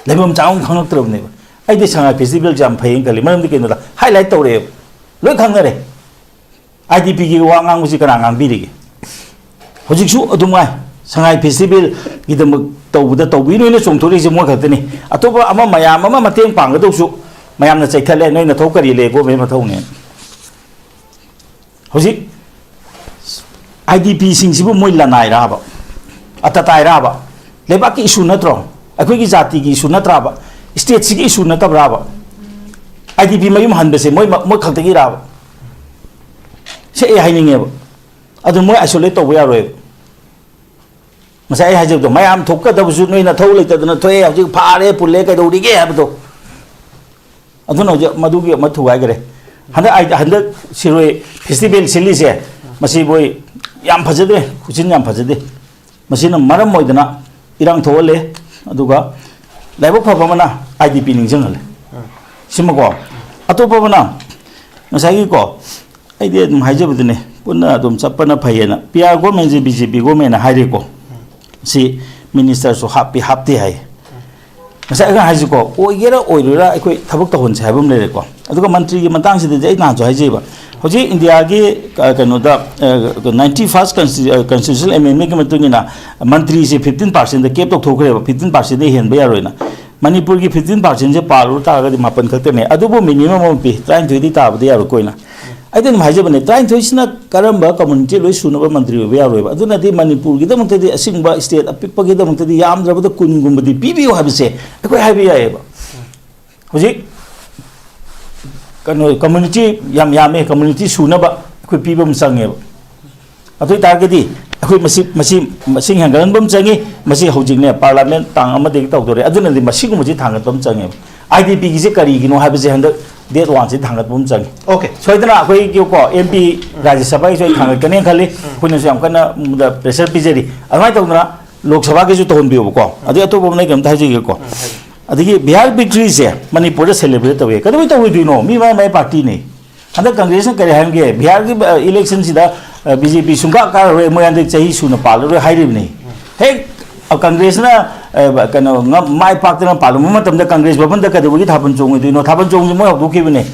ꯂꯩꯐꯝ ꯆꯥꯐꯝ ꯈꯪꯉꯛꯇ꯭ꯔꯕꯅꯦꯕ꯫ ꯑꯩꯗꯤ ꯁꯉꯥꯏ ꯐꯦꯁꯇꯤꯚꯦꯜꯁꯦ ꯌꯥꯝ ꯐꯩꯌꯦꯅ ꯈꯜꯂꯤ꯫ ꯃꯔꯝꯗꯤ ꯀꯩꯅꯣꯗ, ꯍꯥꯏꯂꯥꯏꯠ ꯇꯧꯔꯛꯑꯦꯕ꯫ ꯂꯣꯏ ꯈꯪꯅꯔꯦ꯫ ꯑꯥꯏ ꯗꯤ ꯄꯤꯒꯤ ꯋꯥ ꯉꯥꯡꯕꯁꯤ ꯀꯅꯥ ꯉꯥꯡꯕꯤꯔꯤꯒꯦ? ꯍꯧꯖꯤꯛꯁꯨ ꯑꯗꯨꯝ ꯉꯥꯏ꯫ ꯁꯉꯥꯏ ꯐꯦꯁꯇꯤꯚꯦꯜꯒꯤꯗꯃꯛ ꯇꯧꯕꯗ ꯇꯧꯕꯤꯅꯣꯅ ꯆꯣꯡꯊꯣꯔꯛꯏꯁꯦ ꯃꯣꯏ ꯈꯛꯇꯅꯤ꯫ ꯑꯇꯣꯞꯄ ꯑꯃ, ꯃꯌꯥꯝ ꯑꯃ ꯃꯇꯦꯡ ꯄꯥꯡꯒꯗꯧꯁꯨ ꯃꯌꯥꯝꯅ ꯆꯩꯊꯠꯂꯦ꯫ ꯅꯣꯏ ꯅꯊꯧ ꯀꯔꯤ ꯂꯩ? ꯒꯣꯔꯃꯦꯟ ꯃꯊꯧꯅꯦ꯫ ꯍꯧꯖꯤꯛ ꯑꯥꯏ ꯗꯤ ꯄꯤꯁꯤꯡꯁꯤꯕꯨ ꯃꯣꯏ ꯂꯅꯥꯏꯔꯕ? ꯑꯇꯇꯥꯏꯔꯕ? ꯂꯩꯕꯥꯛꯀꯤ ꯏꯁꯨ ꯅꯠꯇ꯭ꯔꯣ? ꯑꯩꯈꯣꯏꯒꯤ ꯖꯥꯇꯤꯒꯤ ꯏꯁꯨ ꯅꯠꯇ꯭ꯔꯕ? ꯁ꯭ꯇꯦꯠꯁꯤꯒꯤ ꯏꯁꯨ ꯅꯠꯇꯕ꯭ꯔꯕ? ꯑꯥꯏ ꯗꯤ ꯄꯤ ꯃꯌꯨꯝ ꯍꯟꯕꯁꯦ ꯃꯣꯏ, ꯃꯣꯏ ꯈꯛꯇꯒꯤꯔꯕ? ꯁꯤ ꯑꯩ ꯍꯥꯏꯅꯤꯡꯉꯦꯕ꯫ ꯑꯗꯨ ꯃꯣꯏ ꯑꯥꯏꯁꯣꯂꯦꯠ ꯇꯧꯕ ꯌꯥꯔꯣꯏꯕ꯫ ꯉꯁꯥꯏ ꯑꯩ ꯍꯥꯏꯖꯕꯗꯣ, ꯃꯌꯥꯝ ꯊꯣꯛꯀꯗꯕꯁꯨ ꯅꯣꯏ ꯅꯊꯧ ꯂꯩꯇꯗꯅ ꯊꯣꯛꯑꯦ, ꯍꯧꯖꯤꯛ ꯐꯥꯔꯦ, ꯄꯨꯜꯂꯦ, ꯀꯩꯗꯧꯔꯤꯒꯦ ꯍꯥꯏꯕꯗꯣ꯫ ꯑꯗꯨꯅ ꯍꯧꯖꯤꯛ ꯃꯗꯨꯒꯤ ꯑꯃ ꯊꯨꯒꯥꯏꯈ꯭ꯔꯦ꯫ ꯍꯟꯗꯛ ꯑꯥꯏ-, ꯍꯟꯗꯛ ꯁꯤꯔꯣꯏ ꯐꯦꯁꯇꯤꯚꯦꯜ ꯁꯤꯜꯂꯤꯁꯦ, ꯃꯁꯤ ꯃꯣꯏ ꯌꯥꯝ ꯐꯖꯗ꯭ꯔꯦ, ꯈꯨꯠꯁꯤꯟ ꯌꯥꯝ ꯐꯖꯗꯦ꯫ ꯃꯁꯤꯅ ꯃꯔꯝ ꯑꯣꯏꯗꯅ ꯏꯔꯥꯡ ꯊꯣꯛꯍꯜꯂꯦ꯫ ꯑꯗꯨꯒ ꯂꯥꯏꯕꯛ ꯐꯕ ꯑꯃꯅ ꯑꯥꯏ ꯗꯤ ꯄꯤ ꯅꯤꯡꯁꯤꯡꯍꯜꯂꯦ꯫ ꯁꯤꯃꯀꯣ꯫ ꯑꯇꯣꯞꯄ ꯑꯃꯅ ꯉꯁꯥꯏꯒꯤꯀꯣ, ꯑꯩꯗꯤ ꯑꯗꯨꯝ ꯍꯥꯏꯖꯕꯗꯨꯅꯦ, ꯄꯨꯟꯅ ꯑꯗꯨꯝ ꯆꯠꯄꯅ ꯐꯩꯌꯦꯅ꯫ ꯄꯤ ꯑꯥꯔ ꯒꯣꯔꯃꯦꯟꯁꯦ ꯕꯤ ꯖꯦ ꯄꯤ ꯒꯣꯔꯃꯦꯟꯅ ꯍꯥꯏꯔꯦꯀꯣ꯫ ꯁꯤ ꯃꯤꯅꯤꯁꯇꯔꯁꯨ ꯍꯥꯞꯄꯤ ꯍꯥꯞꯇꯦ ꯍꯥꯏ꯫ ꯉꯁꯥꯏ ꯑꯩꯅ ꯍꯥꯏꯁꯤꯀꯣ, ꯑꯣꯏꯒꯦꯔꯥ ꯑꯣꯏꯔꯣꯏꯔꯥ ꯑꯩꯈꯣꯏ ꯊꯕꯛ ꯇꯧꯍꯟꯁꯦ ꯍꯥꯏꯕ ꯑꯃ ꯂꯩꯔꯦꯀꯣ꯫ ꯑꯗꯨꯒ ꯃꯟꯇ꯭ꯔꯤꯒꯤ ꯃꯇꯥꯡꯁꯤꯗꯗꯤ ꯑꯩ ꯅꯍꯥꯟꯁꯨ ꯍꯥꯏꯖꯩꯕ, ꯍꯧꯖꯤꯛ ꯏꯟꯗꯤꯌꯥꯒꯤ, ꯑ, ꯀꯩꯅꯣꯗ, ꯑ, ninety first consti-, ꯑ, constitutional amendment ꯀꯤ ꯃꯇꯨꯡ ꯏꯟꯅ ꯃꯟꯇ꯭ꯔꯤꯁꯦ fifteen percent ꯗ cap ꯇꯧꯊꯣꯛꯈ꯭ꯔꯦꯕ, fifteen percent ꯗꯩ ꯍꯦꯟꯕ ꯌꯥꯔꯣꯏꯅ꯫ ꯃꯅꯤꯄꯨꯔꯒꯤ fifteen percent ꯁꯦ ꯄꯥꯔꯨ ꯇꯥꯔꯒꯗꯤ ꯃꯥꯄꯟ ꯈꯛꯇꯅꯦ, ꯑꯗꯨꯕꯨ minimum ꯑꯃ ꯄꯤ, ꯇꯔꯥꯅꯤꯊꯣꯏꯗꯤ ꯇꯥꯕꯗꯤ ꯌꯥꯔꯣꯏꯀꯣꯅ꯫ ꯑꯩꯗꯤ ꯑꯗꯨꯝ ꯍꯥꯏꯖꯕꯅꯦ, ꯇꯔꯥꯅꯤꯊꯣꯏꯁꯤꯅ ꯀꯔꯝꯕ community ꯂꯣꯏ ꯁꯨꯅꯕ ꯃꯟꯇ꯭ꯔꯤ ꯑꯣꯏꯕ ꯌꯥꯔꯣꯏꯕ? ꯑꯗꯨꯅꯗꯤ ꯃꯅꯤꯄꯨꯔꯒꯤꯗꯃꯛꯇꯗꯤ, ꯑꯁꯤꯒꯨꯝꯕ state ꯑꯄꯤꯛꯄꯒꯤꯗꯃꯛꯇꯗꯤ ꯌꯥꯝꯗ꯭ꯔꯕꯗ ꯀꯨꯟꯒꯨꯝꯕꯗꯤ ꯄꯤꯕꯤꯌꯨ ꯍꯥꯏꯕꯁꯦ ꯑꯩꯈꯣꯏ ꯍꯥꯏꯕ ꯌꯥꯏꯌꯦꯕ꯫ ꯍꯧꯖꯤꯛ ꯀꯩꯅꯣ, community ꯌꯥꯝ ꯌꯥꯝꯃꯦ, community ꯁꯨꯅꯕ ꯑꯩꯈꯣꯏ ꯄꯤꯕ ꯑꯃ ꯆꯪꯉꯦꯕ꯫ ꯑꯗꯨ ꯑꯣꯏ ꯇꯥꯔꯒꯗꯤ ꯑꯩꯈꯣꯏ ꯃꯁꯤ, ꯃꯁꯤ ꯃꯁꯤꯡ ꯍꯦꯟꯒꯠꯍꯟꯕ ꯑꯃ ꯆꯪꯉꯤ꯫ ꯃꯁꯤ ꯍꯧꯖꯤꯛꯅꯦ, parliament ꯇꯥꯡ ꯑꯃꯗꯒꯤ ꯇꯧꯗꯣꯔꯦ, ꯑꯗꯨꯅꯗꯤ ꯃꯁꯤꯒꯨꯝꯕꯁꯤ ꯊꯥꯡꯒꯠꯄ ꯑꯃ ꯆꯪꯉꯦꯕ꯫ ꯑꯥꯏ ꯗꯤ ꯄꯤꯒꯤꯁꯦ ꯀꯔꯤꯒꯤꯅꯣ ꯍꯥꯏꯕꯁꯦ ꯍꯟꯗꯛ date one ꯁꯤ ꯊꯥꯡꯒꯠꯄ ꯑꯃ ꯆꯪꯉꯤ꯫ Okay. ꯁꯣꯏꯗꯅ ꯑꯩꯈꯣꯏꯒꯤꯀꯣ, ꯑꯦꯝ ꯄꯤ ꯔꯥꯖ꯭ꯌ ꯁꯚꯥꯒꯤꯁꯨ ꯑꯩ ꯊꯥꯡꯒꯠꯀꯅꯦꯅ ꯈꯜꯂꯤ꯫ ꯑꯩꯈꯣꯏꯅꯁꯨ ꯌꯥꯝ ꯀꯟꯅ ꯃꯗ pressure ꯄꯤꯖꯔꯤ꯫ ꯑꯗꯨꯃꯥꯏꯅ ꯇꯧꯗꯅ ꯂꯣꯛ ꯁꯚꯥꯒꯤꯁꯨ ꯇꯧꯍꯟꯕꯤꯌꯣꯕꯀꯣ꯫ ꯑꯗꯩ ꯑꯇꯣꯞꯄ ꯑꯃꯅ ꯑꯩ ꯀꯩꯅꯣꯝꯇ ꯍꯥꯏꯖꯒꯦꯀꯣ꯫ ꯑꯗꯒꯤ ꯕꯤꯍꯥꯔ victory ꯁꯦ ꯃꯅꯤꯄꯨꯔꯗ celebrate ꯇꯧꯋꯦ꯫ ꯀꯩꯗꯧꯕꯩ ꯇꯧꯔꯣꯏꯗꯣꯏꯅꯣ? ꯃꯤ ꯃꯥꯏ ꯃꯥꯏ party ꯅꯤ꯫ ꯍꯟꯗꯛ ꯀꯪꯒ꯭ꯔꯦꯁꯅ ꯀꯔꯤ ꯍꯥꯏꯔꯝꯒꯦ? ꯕꯤꯍꯥꯔꯒꯤ, ꯑ, election ꯁꯤꯗ ꯕꯤ ꯖꯦ ꯄꯤ ꯁꯨꯡꯀꯥ ꯀꯥꯔꯔꯣꯏ, ꯃꯣꯏ ꯍꯟꯗꯛ ꯆꯍꯤ ꯁꯨꯅ ꯄꯥꯜꯂꯔꯣꯏ ꯍꯥꯏꯔꯤꯕꯅꯤ꯫ ꯍꯦꯛ ꯀꯪꯒ꯭ꯔꯦꯁꯅ, ꯑ, ꯀꯩꯅꯣ, ꯉꯝ-, ꯃꯥꯏ ꯄꯥꯛꯇꯅ ꯄꯥꯜꯂꯝꯕ ꯃꯇꯝꯗ ꯀꯪꯒ꯭ꯔꯦꯁ ꯚꯕꯟꯗ ꯀꯩꯗꯧꯕꯒꯤ ꯊꯥꯕꯜ ꯆꯣꯡꯉꯣꯏꯗꯣꯏꯅꯣ? ꯊꯥꯕꯜ ꯆꯣꯡꯕꯁꯦ ꯃꯣꯏ ꯍꯧꯗꯣꯛꯈꯤꯕꯅꯦ꯫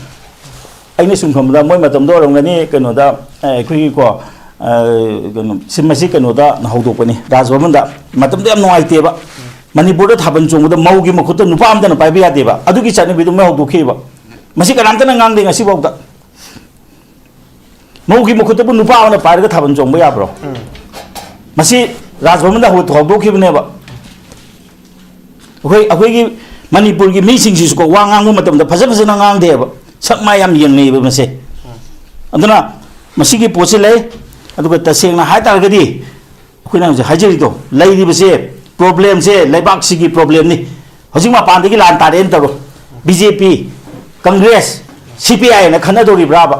ꯑꯩꯅ ꯁꯨꯝ ꯈꯟꯕꯗ ꯃꯣꯏ ꯃꯇꯝꯗ ꯑꯣꯏꯔꯝꯒꯅꯤ, ꯀꯩꯅꯣꯗ, ꯑ, ꯑꯩꯈꯣꯏꯒꯤꯀꯣ, ꯑ, ꯀꯩꯅꯣ, ꯁꯤ, ꯃꯁꯤ ꯀꯩꯅꯣꯗ ꯍꯧꯗꯣꯛꯄꯅꯤ, ꯔꯥꯖ ꯚꯕꯟꯗ꯫ ꯃꯇꯝꯗꯣ ꯌꯥꯝ ꯅꯨꯡꯉꯥꯏꯇꯦꯕ꯫ ꯃꯅꯤꯄꯨꯔꯗ ꯊꯥꯕꯜ ꯆꯣꯡꯕꯗ ꯃꯧꯒꯤ ꯃꯈꯨꯠꯇ ꯅꯨꯄꯥ ꯑꯝꯇꯅ ꯄꯥꯏꯕ ꯌꯥꯗꯦꯕ꯫ ꯑꯗꯨꯒꯤ ꯆꯠꯅꯕꯤꯗꯨ ꯃꯣꯏ ꯍꯧꯗꯣꯛꯈꯤꯕ꯫ ꯃꯁꯤ ꯀꯅꯥꯝꯇꯅ ꯉꯥꯡꯗꯦ ꯉꯁꯤꯐꯥꯎꯗ꯫ ꯃꯧꯒꯤ ꯃꯈꯨꯠꯇꯕꯨ ꯅꯨꯄꯥ ꯑꯃꯅ ꯄꯥꯏꯔꯒ ꯊꯥꯕꯜ ꯆꯣꯡꯕ ꯌꯥꯕ꯭ꯔꯣ? ꯎꯝ꯫ ꯃꯁꯤ ꯔꯥꯖ ꯚꯕꯟꯗ ꯍꯧ-, ꯍꯧꯗꯣꯛꯈꯤꯕꯅꯦꯕ꯫ ꯑꯩꯈꯣꯏ, ꯑꯩꯈꯣꯏꯒꯤ ꯃꯅꯤꯄꯨꯔꯒꯤ ꯃꯤꯁꯤꯡꯁꯤꯁꯨꯀꯣ, ꯋꯥ ꯉꯥꯡꯕ ꯃꯇꯝꯗ ꯐꯖ ꯐꯖꯅ ꯉꯥꯡꯗꯦꯕ, ꯁꯛ ꯃꯥꯏ ꯌꯥꯝ ꯌꯦꯡꯅꯩꯌꯦꯕ ꯃꯁꯦ꯫ ꯑꯗꯨꯅ ꯃꯁꯤꯒꯤ ꯄꯣꯠꯁꯤ ꯂꯩ꯫ ꯑꯗꯨꯒ ꯇꯁꯦꯡꯅ ꯍꯥꯏ ꯇꯥꯔꯒꯗꯤ, ꯑꯩꯈꯣꯏꯅ ꯍꯧꯖꯤꯛ ꯍꯥꯏꯖꯔꯤꯗꯣ, ꯂꯩꯔꯤꯕꯁꯦ, ꯄ꯭ꯔꯣꯕ꯭ꯂꯦꯝꯁꯦ ꯂꯩꯕꯥꯛꯁꯤꯒꯤ ꯄ꯭ꯔꯣꯕ꯭ꯂꯦꯝꯅꯤ꯫ ꯍꯧꯖꯤꯛ ꯃꯄꯥꯟꯗꯒꯤ ꯂꯥꯟ ꯇꯥꯔꯦꯅ ꯇꯧꯔꯣ, ꯕꯤ ꯖꯦ ꯄꯤ, ꯀꯪꯒ꯭ꯔꯦꯁ, ꯁꯤ ꯄꯤ ꯑꯥꯏ ꯑꯅ ꯈꯠꯅꯗꯧꯔꯤꯕ꯭ꯔꯥꯕ?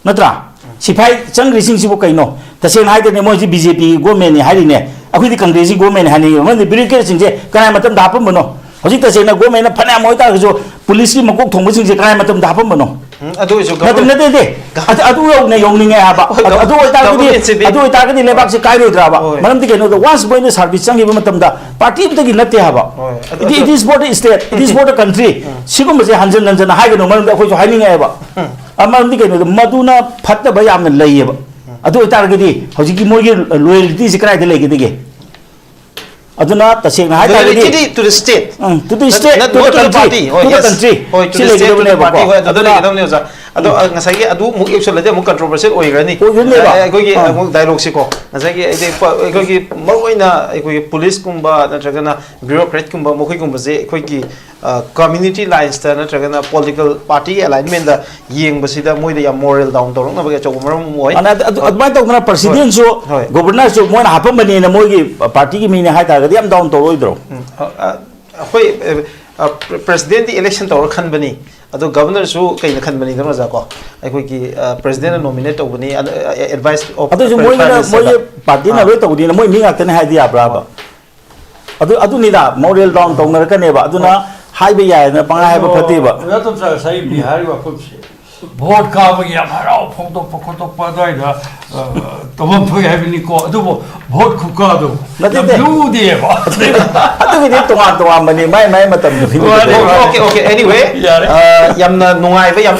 ꯅꯠꯇ꯭ꯔꯥ? ꯁꯤꯐꯥꯏ ꯆꯪꯈ꯭ꯔꯤꯁꯤꯡꯁꯤꯕꯨ ꯀꯩꯅꯣ? ꯇꯁꯦꯡꯅ ꯍꯥꯏꯗꯅꯦ, ꯃꯣꯏꯁꯤ ꯕꯤ ꯖꯦ ꯄꯤꯒꯤ ꯒꯣꯔꯃꯦꯟꯅꯤ ꯍꯥꯏꯔꯤꯅꯦ, ꯑꯩꯈꯣꯏꯗꯤ ꯀꯪꯒ꯭ꯔꯦꯁꯀꯤ ꯒꯣꯔꯃꯦꯟꯅꯤ ꯍꯥꯏꯅꯤꯡꯉꯦꯕ꯫ ꯃꯔꯝꯗꯤ ꯕ꯭ꯌꯨꯔꯣꯀ꯭ꯔꯦꯠꯁꯤꯡꯁꯦ ꯀꯅꯥꯏ ꯃꯇꯝꯗ ꯍꯥꯞꯄꯝꯕꯅꯣ? ꯍꯧꯖꯤꯛ ꯇꯁꯦꯡꯅ ꯒꯣꯔꯃꯦꯟꯅ ꯐꯅꯌꯥꯝ ꯑꯣꯏꯇꯥꯔꯒꯁꯨ, ꯄꯨꯂꯤꯁꯀꯤ ꯃꯀꯣꯛ ꯊꯣꯡꯕꯁꯤꯡꯁꯦ ꯀꯅꯥꯏ ꯃꯇꯝꯗ ꯍꯥꯞꯄꯝꯕꯅꯣ? ꯎꯝ, ꯑꯗꯨ ꯑꯣꯏꯁꯨ ꯅꯠꯇꯦ, ꯒꯚꯔ-, ꯅꯠꯇꯦ, ꯅꯠꯇꯦ꯫ ꯑꯗꯨ, ꯑꯗꯨ ꯌꯧꯅ ꯌꯧꯅꯤꯡꯉꯦ ꯍꯥꯏꯕ꯫ ꯍꯣꯏ, ꯑꯗꯨ, ꯒꯚ-, ꯑꯗꯨ ꯑꯣꯏꯇꯥꯔꯒꯗꯤ, ꯒꯚꯔꯃꯦꯟꯁꯤꯗꯤ ꯑꯗꯨ ꯑꯣꯏꯇꯥꯔꯒꯗꯤ ꯂꯩꯕꯥꯛꯁꯦ ꯀꯥꯏꯔꯣꯏꯗ꯭ꯔꯕ? ꯍꯣꯏ꯫ ꯃꯔꯝꯗꯤ ꯀꯩꯅꯣꯗ, ꯋꯥꯟꯁ ꯃꯣꯏꯅ ꯁꯥꯔꯚꯤꯁ ꯆꯪꯈꯤꯕ ꯃꯇꯝꯗ ꯄꯥꯔꯇꯤ ꯑꯃꯇꯒꯤ ꯅꯠꯇꯦ ꯍꯥꯏꯕ꯫ ꯍꯣꯏ, ꯑꯗꯨ, It, it ꯑꯗꯨ is for the state, it is for the country꯫ ꯎꯝ꯫ ꯁꯤꯒꯨꯝꯕꯁꯦ ꯍꯟꯖꯟ ꯍꯟꯖꯟꯅ ꯍꯥꯏꯒꯅꯨ, ꯃꯔꯝꯗꯤ ꯑꯩꯈꯣꯏꯁꯨ ꯍꯥꯏꯅꯤꯡꯉꯛꯑꯦꯕ꯫ ꯎꯝ꯫ ꯑ, ꯃꯔꯝꯗꯤ ꯀꯩꯅꯣꯗ, ꯃꯗꯨꯅ ꯐꯠꯇꯕ ꯌꯥꯝꯅ ꯂꯩꯌꯦꯕ꯫ ꯎꯝ꯫ ꯑꯗꯨ ꯑꯣꯏꯇꯥꯔꯒꯗꯤ ꯍꯧꯖꯤꯛꯀꯤ ꯃꯣꯏꯒꯤ ꯂꯣꯌꯦꯜꯇꯤꯁꯤ ꯀꯗꯥꯏꯗ ꯂꯩꯒꯗꯒꯦ? ꯑꯗꯨꯅ ꯇꯁꯦꯡꯅ ꯍꯥꯏ ꯇꯥꯔꯒꯗꯤ, Loyalty to the state. Um, to the state, not, to not the to the country, party. ꯍꯣꯏ, to the yes. Country꯫ ꯍꯣꯏ, to ꯁꯤ the state, to the ꯂꯩꯒꯗꯕꯅꯦꯕꯀꯣ꯫ Party. ꯍꯣꯏ, ꯑꯗꯨ ꯑꯗꯨꯅ ꯂꯩꯒꯗꯕꯅꯦ, ꯑꯣꯖꯥ꯫ ꯑꯗꯣ, ꯎꯝ꯫ ꯑ, ꯉꯁꯥꯏꯒꯤ ꯑꯗꯨ ꯑꯃꯨꯛ ꯌꯧꯁꯜꯂꯗꯤ ꯑꯃꯨꯛ controversial ꯑꯣꯏꯈ꯭ꯔꯅꯤ꯫ ꯑꯣꯏꯈ꯭ꯔꯅꯦꯕ꯫ ꯑ, ꯑꯩꯈꯣꯏꯒꯤ ꯑꯥ꯫ ꯑꯃꯨꯛ dialogue ꯁꯤꯀꯣ, ꯉꯁꯥꯏꯒꯤ ꯍꯥꯏꯗꯤ ꯄ-, ꯑꯩꯈꯣꯏꯒꯤ ꯃꯔꯨꯑꯣꯏꯅ ꯑꯩꯈꯣꯏꯒꯤ ꯄꯨꯂꯤꯁꯀꯨꯝꯕ ꯅꯠꯇ꯭ꯔꯒꯅ bureaucrat ꯀꯨꯝꯕ ꯃꯈꯣꯏꯒꯨꯝꯕꯁꯦ ꯑꯩꯈꯣꯏꯒꯤ, ꯑ, community lines ꯇ ꯅꯠꯇ꯭ꯔꯒꯅ political party alignment ꯇ ꯌꯦꯡꯕꯁꯤꯗ ꯃꯣꯏꯗ ꯌꯥꯝ moral down ꯇꯧꯔꯛꯅꯕꯒꯤ ꯑꯆꯧꯕ ꯃꯔꯝ ꯑꯃ ꯑꯣꯏ꯫ ꯑꯗꯨ, ꯑꯗꯨ, ꯍꯣꯏ꯫ ꯑꯗꯨꯃꯥꯏꯅ ꯇꯧꯗꯅ president ꯁꯨ, ꯍꯣꯏ꯫ Governor ꯁꯨ ꯃꯣꯏꯅ ꯍꯥꯞꯄꯝꯕꯅꯦꯅ ꯃꯣꯏꯒꯤ party ꯒꯤ ꯃꯤꯅꯦ ꯍꯥꯏ ꯇꯥꯔꯒꯗꯤ ꯌꯥꯝ down ꯇꯧꯔꯛꯑꯣꯏꯗ꯭ꯔꯣ? ꯎꯝ, ꯑ, ꯑ, ꯑꯩꯈꯣꯏ, ꯑ, ꯑ, president ꯇꯤ election ꯇꯧꯔ ꯈꯟꯕꯅꯤ, ꯑꯗꯣ governor ꯁꯨ ꯀꯩꯅ ꯈꯟꯕꯅꯤꯗꯅ, ꯑꯣꯖꯥ, ꯀꯣ? ꯑꯩꯈꯣꯏꯒꯤ, ꯑ, president ꯅ nominate ꯇꯧꯕꯅꯤ, ꯑꯗ, ꯑ, advice of ꯑꯗꯨꯁꯨ prime ꯃꯣꯏꯒꯤꯅ, minister ꯗ꯫ ꯃꯣꯏꯒꯤ party ꯅ ꯑꯥ꯫ ꯂꯣꯏ ꯇꯧꯕꯅꯤꯅ ꯃꯣꯏ ꯃꯤ ꯉꯥꯛꯇꯅꯦ ꯍꯥꯏꯗꯤ ꯌꯥꯕ꯭ꯔꯥꯕ? ꯑꯗꯨ, ꯑꯗꯨꯅꯤꯗ, moral down ꯇꯧꯅꯔꯛꯀꯅꯦꯕ꯫ ꯑꯗꯨꯅ ꯍꯣꯏ꯫ ꯍꯥꯏꯕ ꯌꯥꯏꯗꯅ ꯄꯪꯍꯥꯏ ꯍꯥꯏꯕ ꯑꯗꯣ ꯐꯠꯇꯦꯕ꯫ ꯑꯣꯖꯥ ꯇꯣꯝꯆꯥ, ꯉꯁꯥꯏ ꯕꯤꯍꯥꯔꯒꯤ ꯋꯥꯐꯝꯁꯦ, ꯚꯣꯠ ꯀꯥꯕꯒꯤ ꯌꯥꯝ ꯍꯔꯥꯎ ꯐꯣꯡꯗꯣꯛꯄ ꯈꯣꯠꯇꯣꯛꯄ ꯑꯗꯨꯋꯥꯏꯗ ꯑ, ꯇꯧꯐꯝ ꯊꯣꯛꯏ ꯍꯥꯏꯕꯅꯤꯀꯣ꯫ ꯑꯗꯨꯕꯨ ꯚꯣꯠ ꯈꯨꯀꯥꯗꯣ ꯌꯥꯝ ꯅꯠꯇꯦ꯫ ꯂꯨꯗꯦꯕ꯫ ꯑꯗꯨꯒꯤꯗꯤ ꯇꯣꯉꯥꯟ ꯇꯣꯉꯥꯟꯕꯅꯤ, ꯃꯥꯏ ꯃꯥꯏ ꯃꯇꯝꯗꯨꯒꯤ꯫ ꯃꯥꯅꯦ, ꯃꯥꯅꯦ꯫ Okay, okay, anyway, ꯌꯥꯔꯦ꯫ ꯑ, ꯌꯥꯝꯅ ꯅꯨꯡꯉꯥꯏꯕ, ꯌꯥꯝ